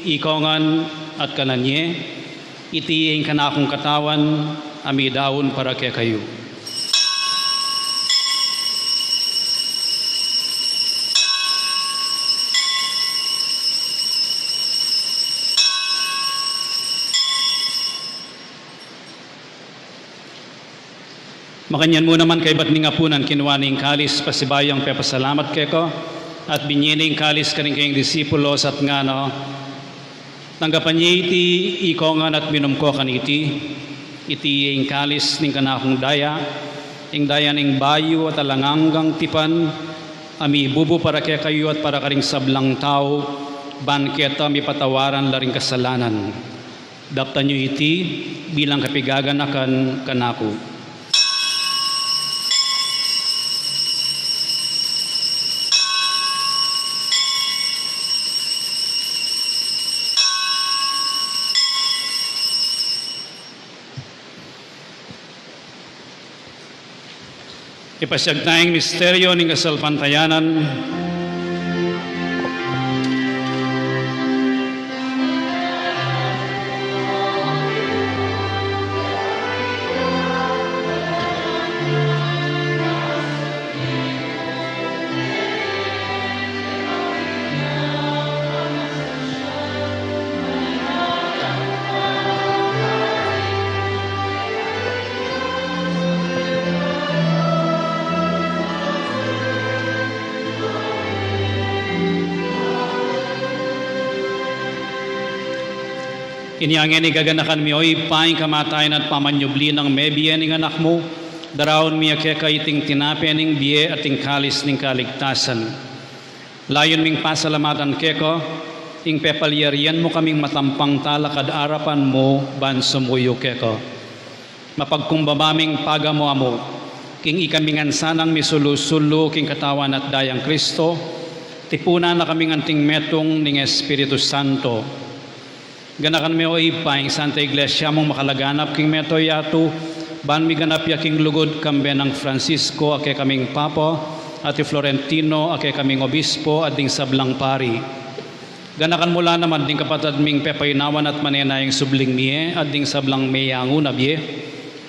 ikongan at kanan ye, iti ing kanakung katawan a midaun para kekayu. Makanyan mu naman kaybat ning apunan, kinua ne ing kalis, pasibayu yang pepasalamat keka, at binie ne ing kalis karing kayang disipulos at ngana, tanggapan ye iti ikongan at minum ko kaniti, iti ing kalis ning kanakung daya, ing daya ning bayu at alang anggang tipan, a mibubu para kekayu at para karing sablang tau, ban keta mipatawaran la ring kasalanan. Daptan yu iti bilang kapigaganakan kanaku. Ipasyag taya ing misteryo ning kasalpantayanan. Inya ngeni gaganakan mi, o Ibpa, ing kamatayan at pamanyubli nang mebie ning Anak mu, daraun mi keka iting tinape ning bie at ing kalis ning kaligtasan. Layun ming pasalamatan keka ing pepalyarian mu kaming matampang talakad arapan mu ban sumuyu keka. Mapagkumbaba ming pagamu-amu king ikami ngan sanang misulu-sulu king Katawan at Dayang Kristo, tipunan na kaming anting metung ning Espiritu Santo. Ganakan me, o Ibpa, ing Santa Iglesia mung makalaganap king mabilug a yatu, ban miganap ya king lugud, kambe nang Francisco a kekaming Papa, at i Florentino a kekaming Obispo, at ding sablang pari. Ganakan mu la naman ding kapatad ming pepaynawan at manenayang subling mie, at ding sablang meyangu na bie,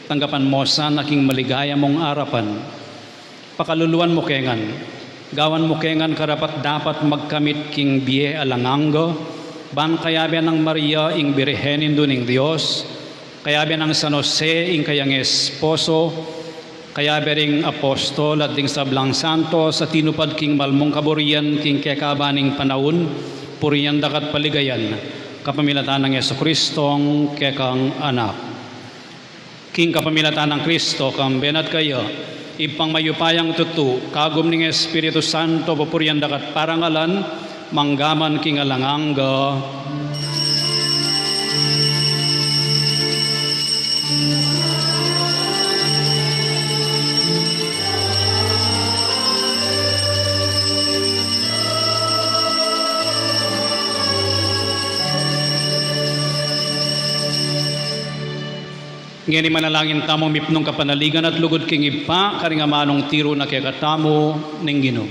tanggapan mu sana king maligaya mung arapan. Pakaluluan mu ke ngan, gawan mu ke ngan karapat-dapat magkamit king bie alang angga, ban kayabe nang Maria ing Birhen, Indu ning Dios, kayabe nang San Jose ing kayang esposo, kayabe ring apostol at ding sablang santos a tinupad king mal mung kaburian king kekaban ning panaun, purian da ka at paligayan, kapamilatan nang Jesucristong kekang Anak. King kapamilatan nang Kristo, kambe na at kaya, Ibpang mayupayang tutu, kagum ning Espiritu Santo, pupurian da ka at parangalan, mangga man king alang angga. Ngeni manalangin tamu mipnung kapanaligan at lugud king Ibpa, karing amanung tiru na kekatamu ning Ginu.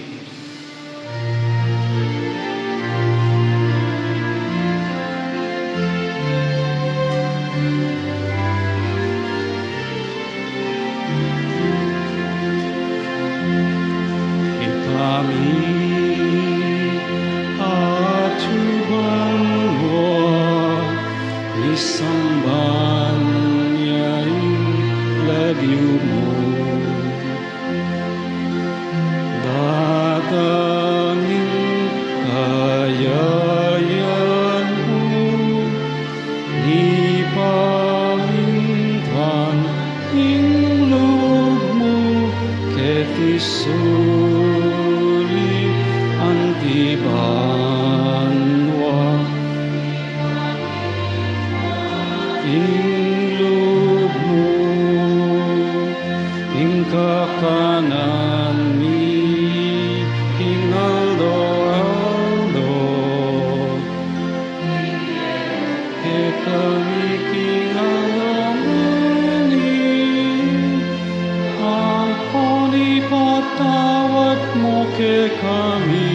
Ikami at tuban mo, isamban ya ing lagyu mu. Datang ing kayarian mu, mipamintuan ing lub mu keti sulip anti banua. Ing lub mu, ing kakanan mi king aldo-aldo, kekami king aldo ngeni, ampon ipatawad mu kekami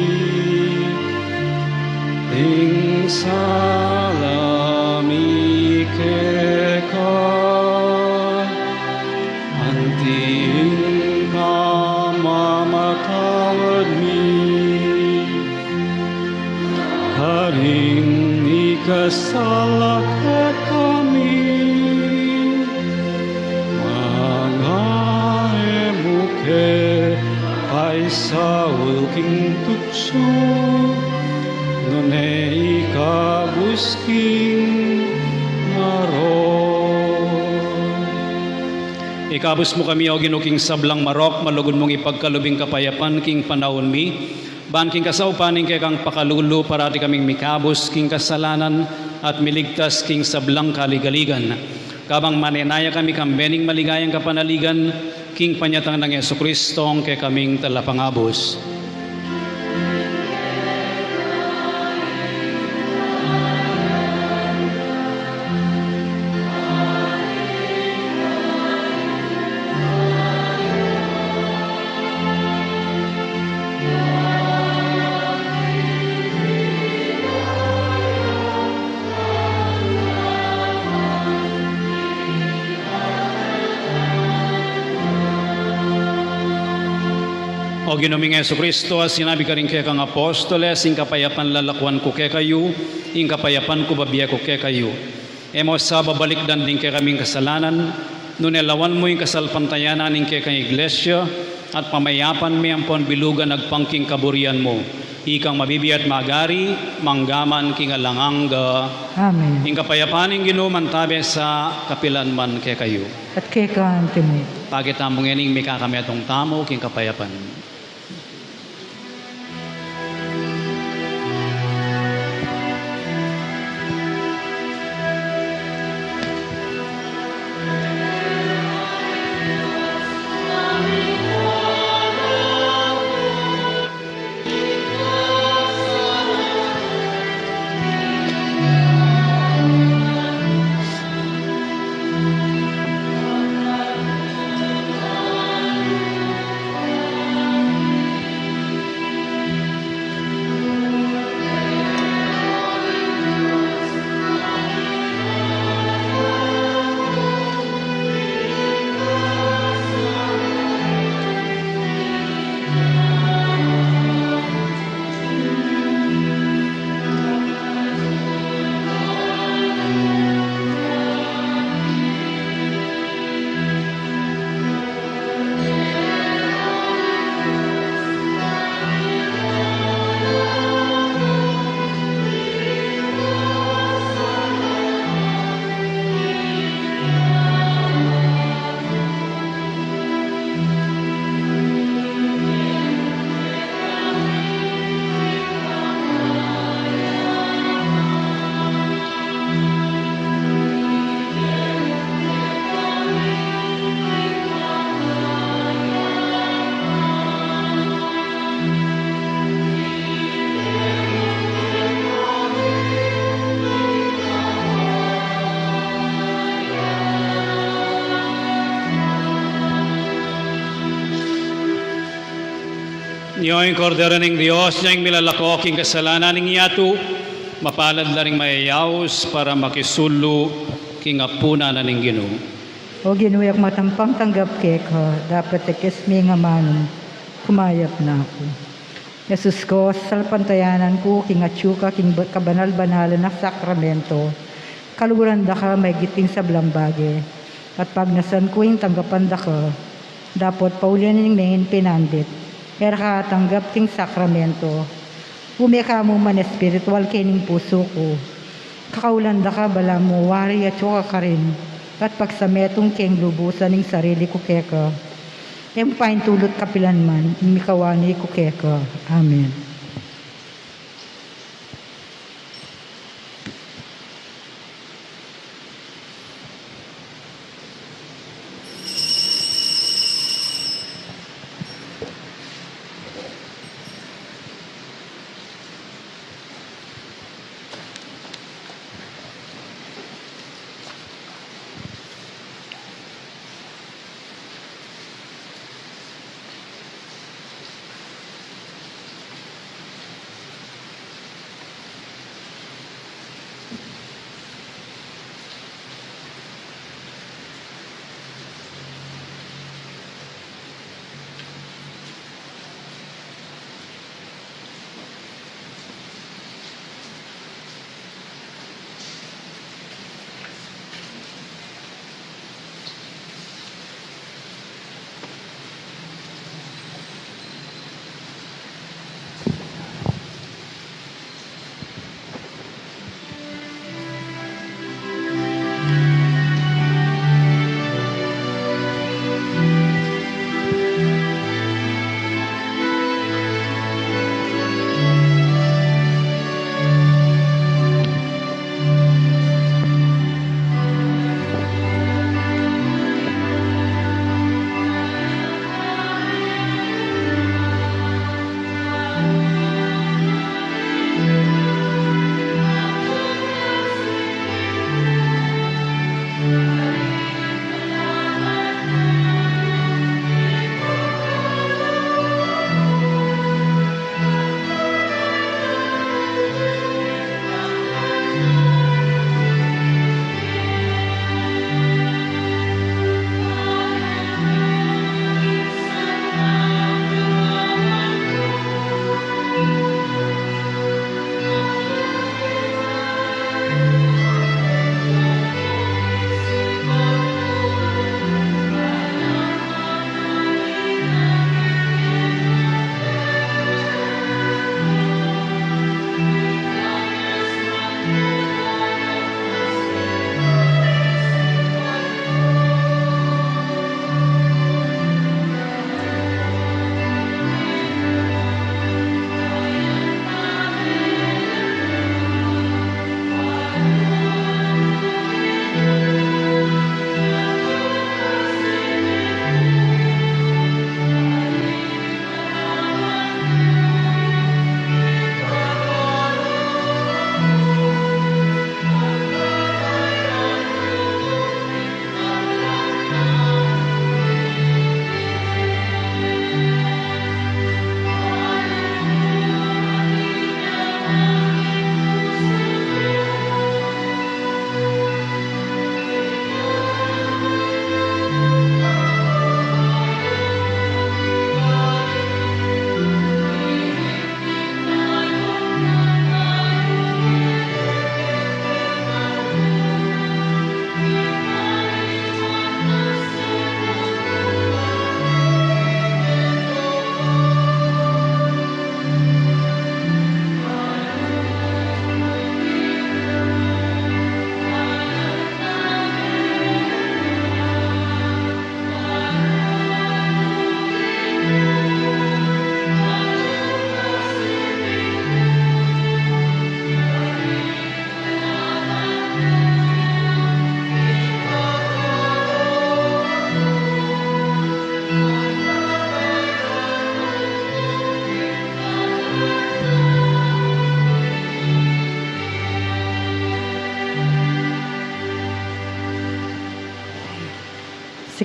ing sala mi keka, anti ing pamamatawad mi karing mikasala kekami. Manga e mu ke paisaul king tuksu, nune ikabus king marok. Ikabus mu kami, o Ginu, king sablang marok, malugud mung ipagkalub ing kapayapan king panaun mi, ban king kasaupan ning kekang pakalulu, parati kaming mikabus king kasalanan at miligtas king sablang kaligaligan. Kabang manenaya kami kambe ning maligayang kapanaligan, king panyatang nang Jesucristong kekaming Talapangabus. O Ginu ming Jesucristo, a sinabi karing kekang apostoles, ing kapayapan lalakuan ku kekayu, ing kapayapan ku babie ku kekayu. E mu sa babalikdan ding kekaming kasalanan, nune lawan mu ing kasalpantayanan ning kekang Iglesia, at pamayapan me ampon bilugan agpang king kaburian mu. Ikang mabibie at magari, mangga man king alang angga. Amen. Ing kapayapan ning Ginu mantabe sa kapilan man kekayu. At keka antimu. Pakit tamu ngening mikakametung tamu king kapayapan. Nyo ing Kordero ning Dios, nyo ing milalako king kasalanan ning yatu, mapalad la ring mayayaus para makisulu king apunan na ning Ginu. O Ginu, e ku matampang tanggap keka, dapot tekes me ing amanum, kumayap na ku. Jesus ku, sasalpantayanan ku king atyu ka king ba-, kabanal-banalan a sakramento, kaluguran da ka maigit king sablang bage, at pagnasan ku ing tanggapan da ka, dapot pauli ning mengin pinandit, e ra ka atanggap king sakramento. Ume ka mu man espiritual kening pusu ku. Kakaulan da ka balamu wari atyu ka karin, at pagsametung keng lubusan ing sarili ku keka. E mu paintulut kapilan man ing mikawani ku keka. Amen.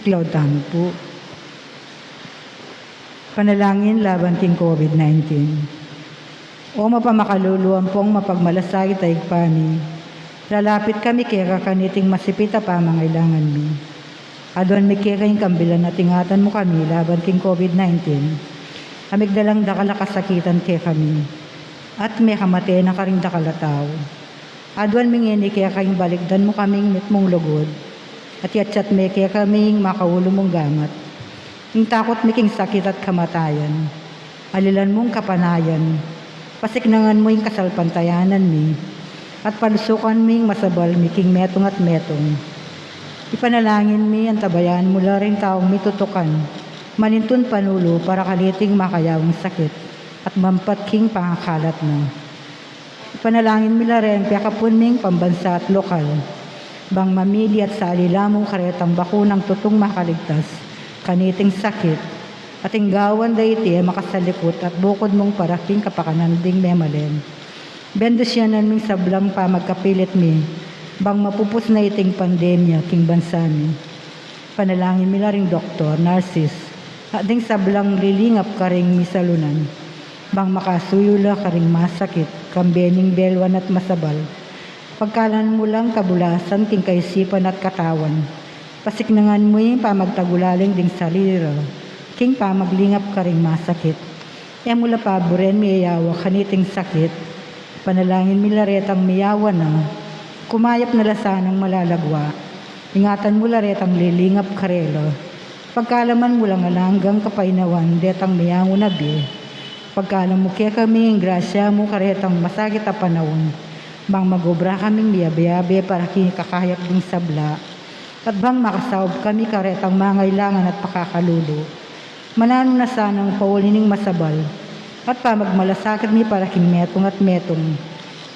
Laud tamu pu. Panalangin laban king COVID nineteen. O mapamakalulu ampong mapagmalasakit a Ibpa mi, lalapit kami keka kaniting masipit a pamangailangan mi. Aduan mi keka ing kambilan at ingatan mu kami laban king COVID nineteen, a migdalang dakal a kasakitan kekami, at mekamate na karing dakal a tau. Aduan mi ngeni keka ing balikdan mu kaming mitmung lugud, at yatyat me kekami ing makaulu mung gamat. Ing takut mi king sakit at kamatayan, alilan mung kapanayan, pasiknangan mu ing kasalpantayanan mi, at palusukan mi ing masabal mi king metung at metung. Ipanalangin mi, antabayanan mu la ring taung mitutukan manintun panulu para kaniting makayawang sakit at mampat king pangakalat na. Ipanalangin mi la ring pekapun ming pambansa at lokal, bang mamili at sali la mu karetang bakunang tutung makaligtas kaniting sakit, at ing gawan da iti e makasalikut at bukud mung para king kapakanan ding memalen. Bendisyonan ming sablang pamagkapilit mi, bang mapupus na iting pandemya king bansa mi. Panalangin mi la ring doktor, narsis, at ding sablang lilingap karing misalunan, bang makasuyu la karing masakit, kambe ning belwan at masabal. Pagkalan mu lang kabulasan king kaisipan at katawan. Pasiknangan mu ing pamagtagulaling ding sarili ra king pamaglingap karing masakit. E mu la paburen miyawa kaniting sakit. Panalangin mi la retang miyawa na, kumayap na la sanang malalagwa. Ingatan mu la retang lilingap karela. Pagkalaman mu lang alang anggang kapainawan detang miyangu na bie. Pagkalam mu kekami ing grasya mu karetang masakit a panaun, bang magobra kaming miyabe-yabe para king ikakayap ding sabla, at bang makasaup kami karetang mangailangan at pakakalulu. Mananu na sanang pauli ning masabal at pamagmalasakit mi para king metung at metung.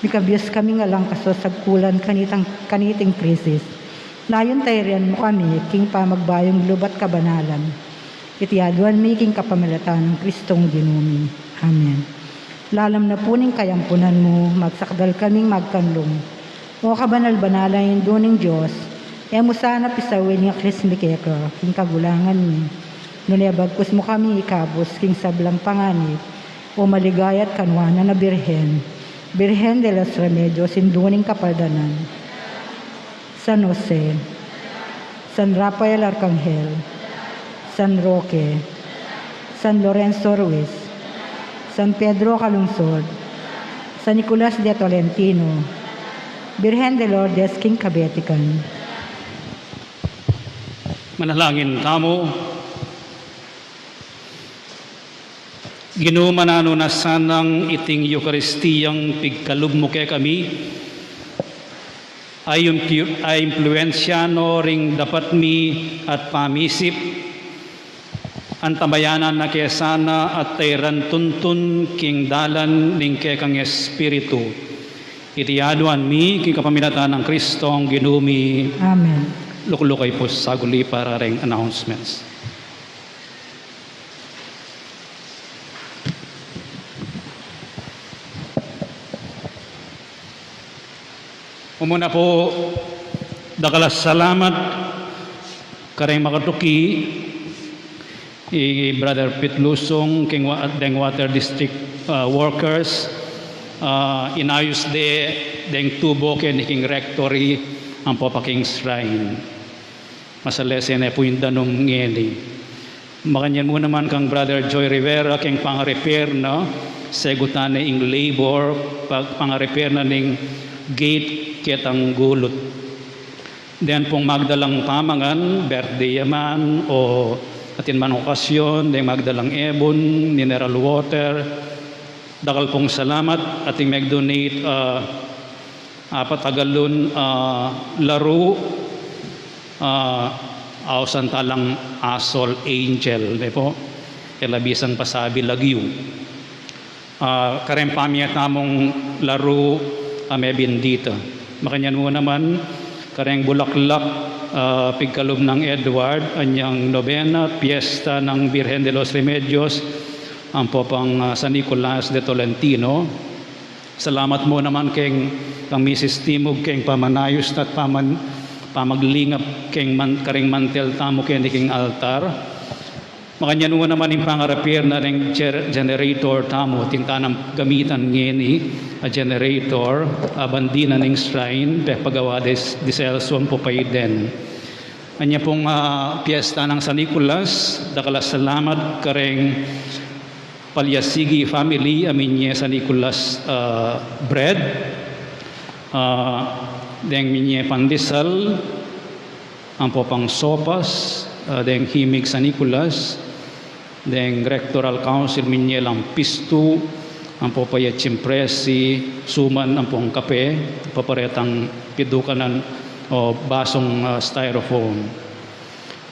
Mikabius kaming alang kasasagkulan kanitang, kaniting krisis. Layun tayrian mu kami king pamagbayung lub at kabanalan. Iti aduan mi king kapamilatan nang Kristong Ginu mi. Amen. Lalam na pu ning kayampunan mu, magsakdal kaming magkanlung. O kabanal-banalang Indu ning Dios, e mu sana pisawil ing aklis mi keka king kagulangan mi, nune bagkus mu kami ikabus king sablang panganib, O maligaya at kanuanan a Birhen, Birhen de los Remedios, Indu ning Kapaldanan, San Jose, San Rafael Arcangel, San Roque, San Lorenzo Ruiz, San Pedro Calungsod, San Nicolas de Tolentino, Birhen de Lourdes king Kabetikan. Manalangin tamu. Ginu, mananu na sanang iting Eukaristiyang pigkalub mu kekami a impu-, a impluensya no ring dapat mi at pamisip, antabayanan na ke sana at tayran tuntun king dalan ning kekang Espiritu. Iti aduan mi king kapamilatan nang Kristong Ginu mi. Amen. Luklukay pu saguli para ring announcements. Mumuna pu, dakal a salamat kareng makatuki, i Brother Pete Lusung, keng wa-, deng Water District, ah, workers, ah, inayus de deng tubo keni king rectory ampo pa king shrine. Masalese ne pu ing danum ngeni. Makanyan mu naman kang Brother Joy Rivera keng panga-repair na, segutan ne ing labor, pa-, panga-repair na ning gate ketang gulut. Deng pung magdalang pamangan, birthday ya man, o atin man okasyon, deng magdalang ebun, mineral water, dakal pung salamat, ating mag-donate, ah, apat a galon, ah, laru, ah, ausan talang Asol Angel, de po, kela bisang pasabi lagyu. Ah, kareng pamie tamung laru, ah, mebendita. Makanyan mu naman, kareng bulaklak, ah, pigkalub nang Edward, anyang nobena, piyesta nang Birhen de los Remedios, ampo pang, ah, San Nicolas de Tolentino. Salamat mu naman keng, kang Misis Timog, keng pamanayus at paman-, pamaglingap keng man-, kareng mantel tamu keni keng altar. Makanyan mu naman ing pangarepair na reng ger-, generator tamu, atin tanang gamitan ngeni a generator, a bandi na ning shrine, pepagawa des-, di Celso ampo pa Eden. Anya pung, ah, piyesta nang San Nicolas, dakal a salamat kareng Palyasigi family, a minye San Nicolas, ah, bread, ah, deng minye pandesal, ampo pang sopas, ah, deng himig San Nicolas, deng Rectoral Council minye lang pistu, ampo pa ya tsimpresi, suman ampong kape, paparetang pidukanan o basung, ah, styrofoam.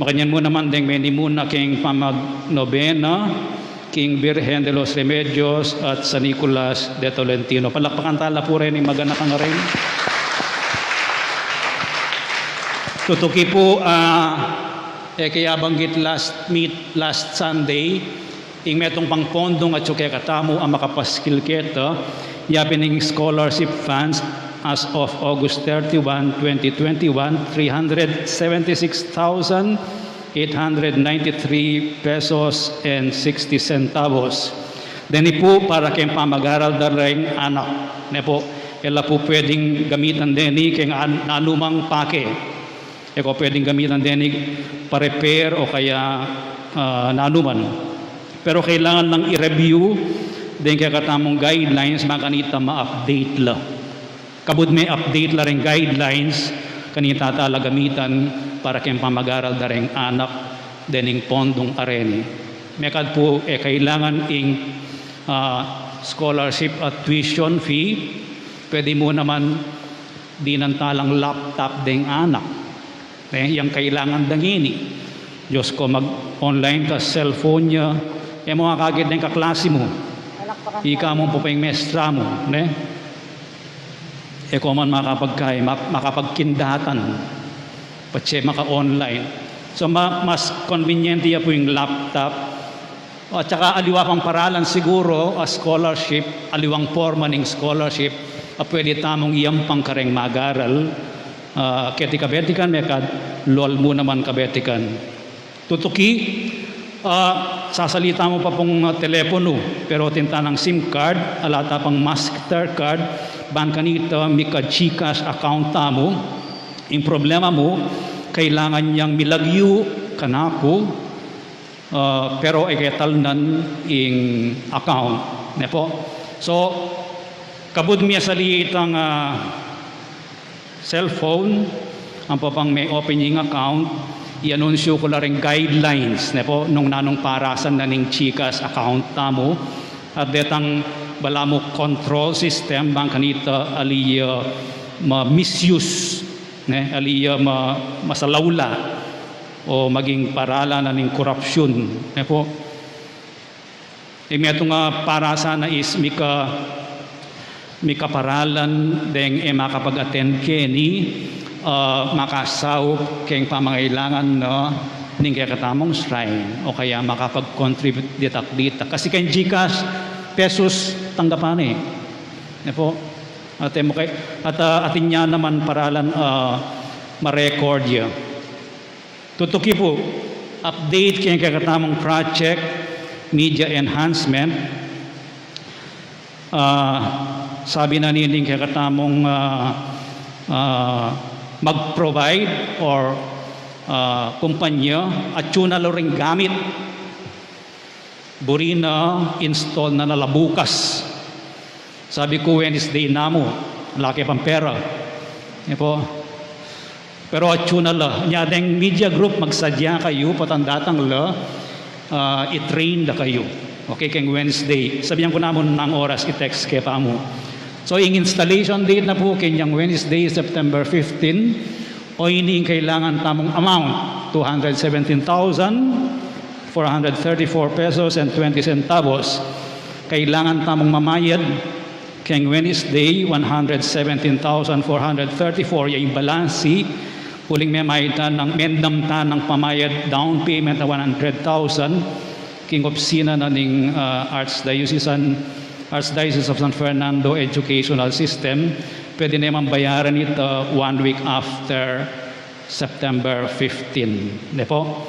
Makanyan mu naman deng menimuna keng pamagnobena king Virgen de los Remedios at San Nicolas de Tolentino. Palakpakan tala pu reni, maganaka ngan. Tutuki pu, ah, e ke ya banggit last meet, last Sunday, ing metung pang pondung atyu kekatamu a makapaskil keta, yapin ing scholarship funds as of August thirty-one, twenty twenty-one, three hundred seventy-six thousand eight hundred ninety-three pesos and sixty centavos. Deni pu para keng pamagaral da reng anak. Ne pu, e la pu pwedeng gamitan deni keng an-, nanumang pake. E ko pwedeng gamitan deni pa-repair o kaya, ah, nanuman. Pero kailangan lang i-review deng kekatamung guidelines, bang kanita ma-update la. Kabud me-update la reng guidelines, kanita tala gamitan para keng pamagaral da reng anak, dening pondung a reni. Mekad pu e kailangan ing, ah, scholarship at tuition fee, pwede mu naman dinan talang laptop deng anak. Ne, yang kailangan da ngeni. Diyos ko, mag-online ka, cellphone ya, e mu akakit deng kaklasi mu. Palakpakan tayo. Ika mu pu pa ing mestra mu, ne? E ko man makapagkai-, ma-, makapagkindatan. Patse maka-online. So, ma-, mas convenient ya pu ing laptop. At saka aliwa pang paralan siguro, a scholarship, aliwang porma ning scholarship, a pwede tamung iyampang kareng magaral, ah, keti kabetikan, mekad lol mu naman kabetikan. Tutuki, ah, sasalita mu pa pung, ah, teleponu, pero atin tanang SIM card, ala ta pang Mastercard, ban kanita mika-GCash account tamu. Ing problema mu, kailangan yang milagyu kanaku, ah, pero e ke talnan ing account, ne pu. So, kabud mi asalitang, ah, cellphone, ampo pang me-open ing account, i-anunsyu ku la ring guidelines, ne pu, nung nanung parasan na ning GCash account tamu, at detang balamu control system, bang kanita ali ya ma-misuse, ne, ali ya ma-, masalawla, o maging paralan na ning korapsyun, ne pu. Ing metung a parasan na is mika-, mikaparalan deng e makapag-attend keni, ah, makasaup keng pamangailangan na ning kekatamung shrine, o kaya makapag-contribute ditak-ditak. Kasi keng GCash, pesos tanggapan ne. Ne pu? At e mu kay-, at, ah, atin ya naman paralan, ah, ma-record ya. Tutuki pu, update keng kekatamung project, media enhancement. Ah, sabi na nining kekatamung, ah, ah, mag-provide or, ah, kumpanya, atyu na la ring gamit. Buri na, install na na la bukas. Sabi ku, Wednesday na mu, ala ke pang pera. E pu. Pero atyu na la. Nya deng media group, magsadya kayu, patang datang la, ah, i-train da kayu. Okay, keng Wednesday. Sabian ku na mu nung oras, i-text ke pa mu. So, ing installation date na pu, kenyang Wednesday, September fifteen. O ini ing kailangan tamung amount, two hundred seventeen thousand four hundred thirty-four pesos and twenty centavos. Kailangan tamung mamayad keng Wednesday, one hundred seventeen thousand four hundred thirty-four ya ing balansi, uling memayad ta nang, mendam ta nang pamayad down payment na one hundred thousand king opisina na ning, ah, Archdiocesan, Archdiocese of San Fernando Educational System. Pwede ne mang bayaran ita one week after September fifteen, ne po?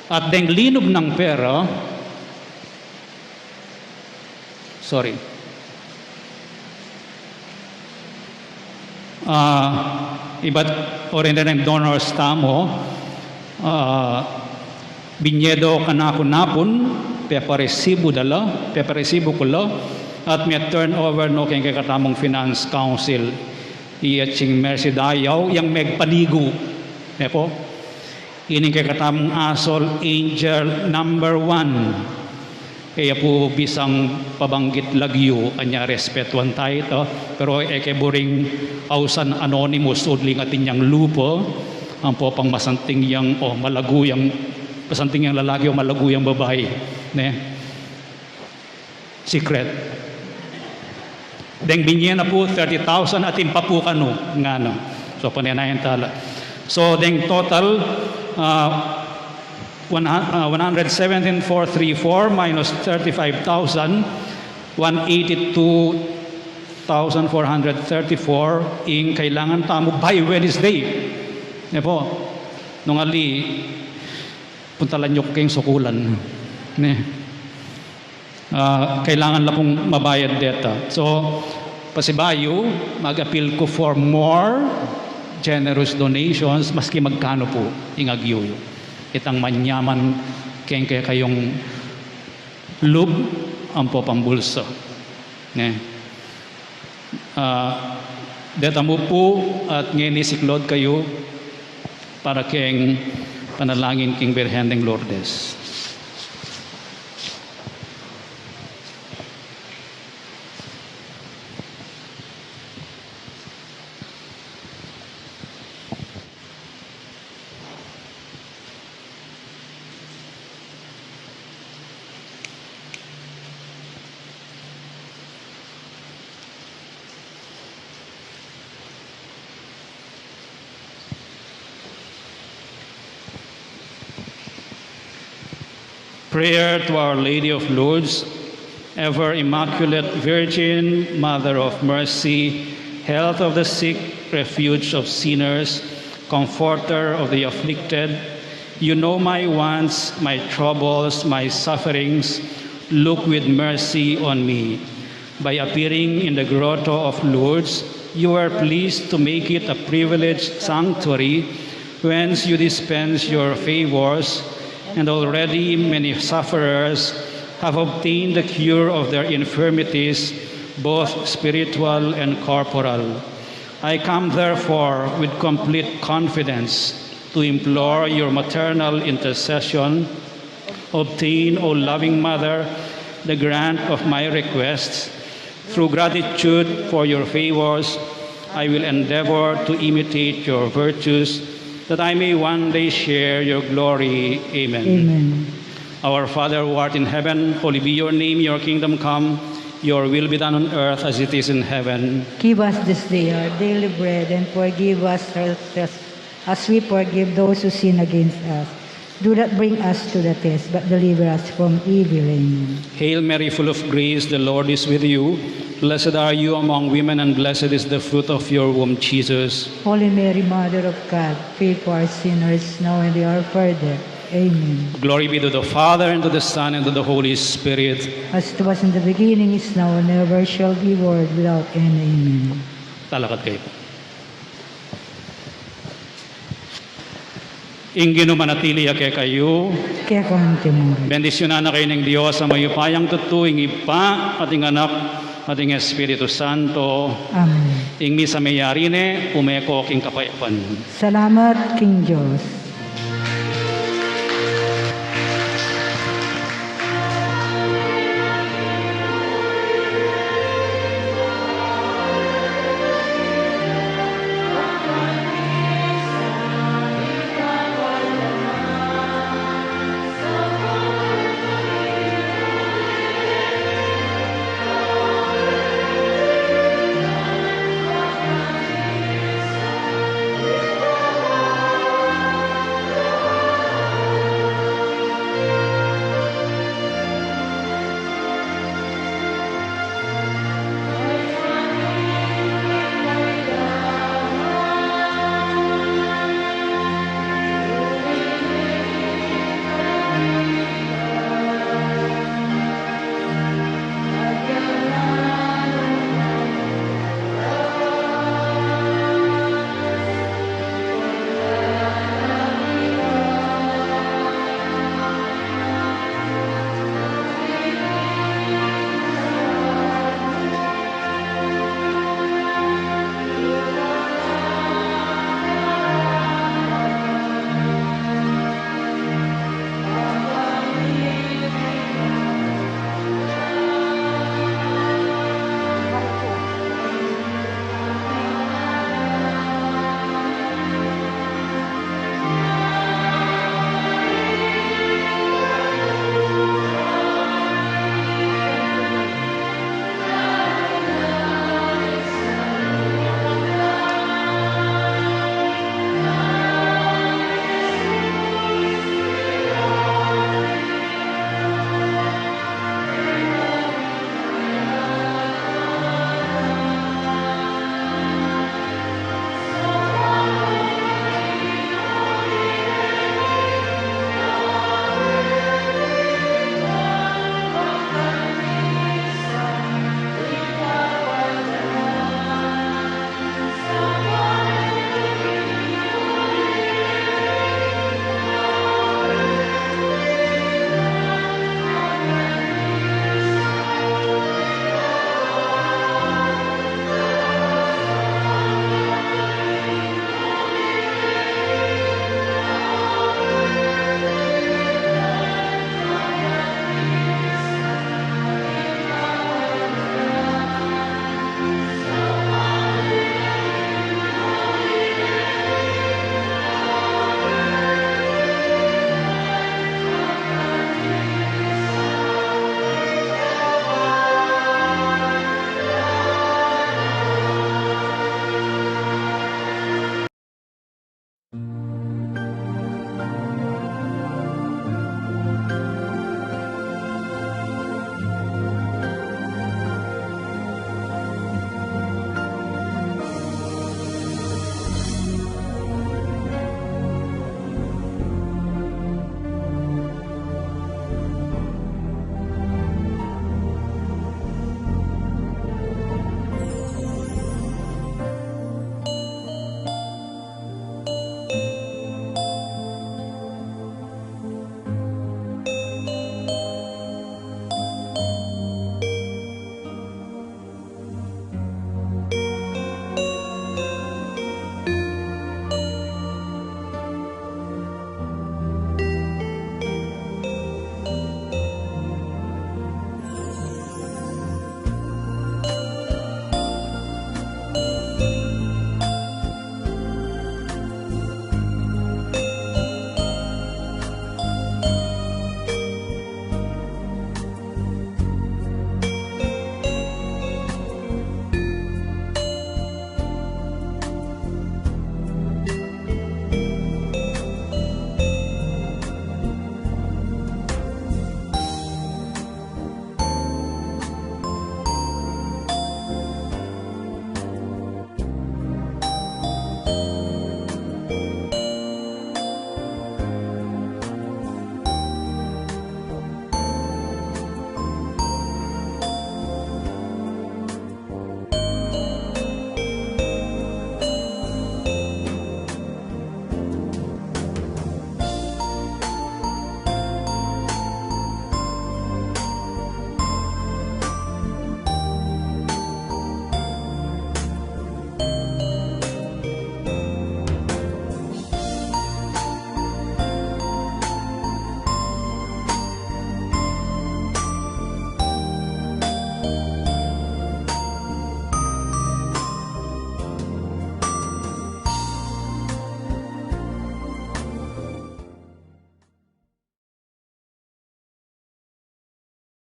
At deng linub nang pera, sorry. Ah, ibat ordained donors tamu, ah, binye da kanaku napun, peparesibu da la, peparesibu ku la, at mi-turn over no keng kekatamung Finance Council, i Ching Mercy Dayaw, yang megpaligu, ne po? Ining kekatamung asol, Angel number one. E ya pu bisang pabanggit lagyu, anya respetuan tayu ita, pero e ke buring ausan anonymous, uling atin yang lupa, ampo pang masanting yang, o malagu yang, masanting yang lalaki o malagu yang babai, ne? Secret. Deng binye na pu, thirty thousand, atin pa pu kanu, ngana. So, panenayan tala. So, deng total, ah, one hu-, ah, one hundred seventeen four three four minus thirty-five thousand, one eighty-two thousand four hundred thirty-four ing kailangan tamu by Wednesday. Ne po? Nung ali, puntalan yu ku keng sukulan. Ne? Ah, kailangan la pung mabayad deta. So, pasibayu, mag-appeal ku for more generous donations, maski magkanu pu ing agyu yu. Itang manyaman keng kekayung lub ampo pambulsa. Ne? Ah, deta mu pu at ngeni siklaud kayu para keng panalangin king Birhen deng Lourdes. Prayer to Our Lady of Lourdes. Ever Immaculate Virgin, Mother of Mercy, Health of the Sick, Refuge of Sinners, Comforter of the afflicted, you know my wants, my troubles, my sufferings. Look with mercy on me. By appearing in the Grotto of Lourdes, you were pleased to make it a privileged sanctuary whence you dispense your favors, and already many sufferers have obtained the cure of their infirmities, both spiritual and corporal. I come, therefore, with complete confidence to implore your maternal intercession. Obtain, O loving Mother, the grant of my requests. Through gratitude for your favors, I will endeavor to imitate your virtues, that I may one day share your glory. Amen. Amen. Our Father who art in heaven, holy be your name, your kingdom come, your will be done on earth as it is in heaven. Give us this day our daily bread, and forgive us our trespass as we forgive those who sin against us. Do not bring us to the test, but deliver us from evil. Amen. Hail Mary, full of grace, the Lord is with you. Blessed are you among women, and blessed is the fruit of your womb, Jesus. Holy Mary, Mother of God, pray for us sinners, now and the hour of our death. Amen. Glory be to the Father, and to the Son, and to the Holy Spirit. As it was in the beginning, is now, and ever shall be, world without end. Amen. Talakad kayu. Ing Ginu manatili ya kekayu. Keka mu rin. Bendisyunan na kayu ning Dios a mayupayang tutu, ing Ibpa, at ing Anak, at ing Espiritu Santo. Amen. Ing misa meyari ne, ume ko king kapayapan. Salamat king Dios.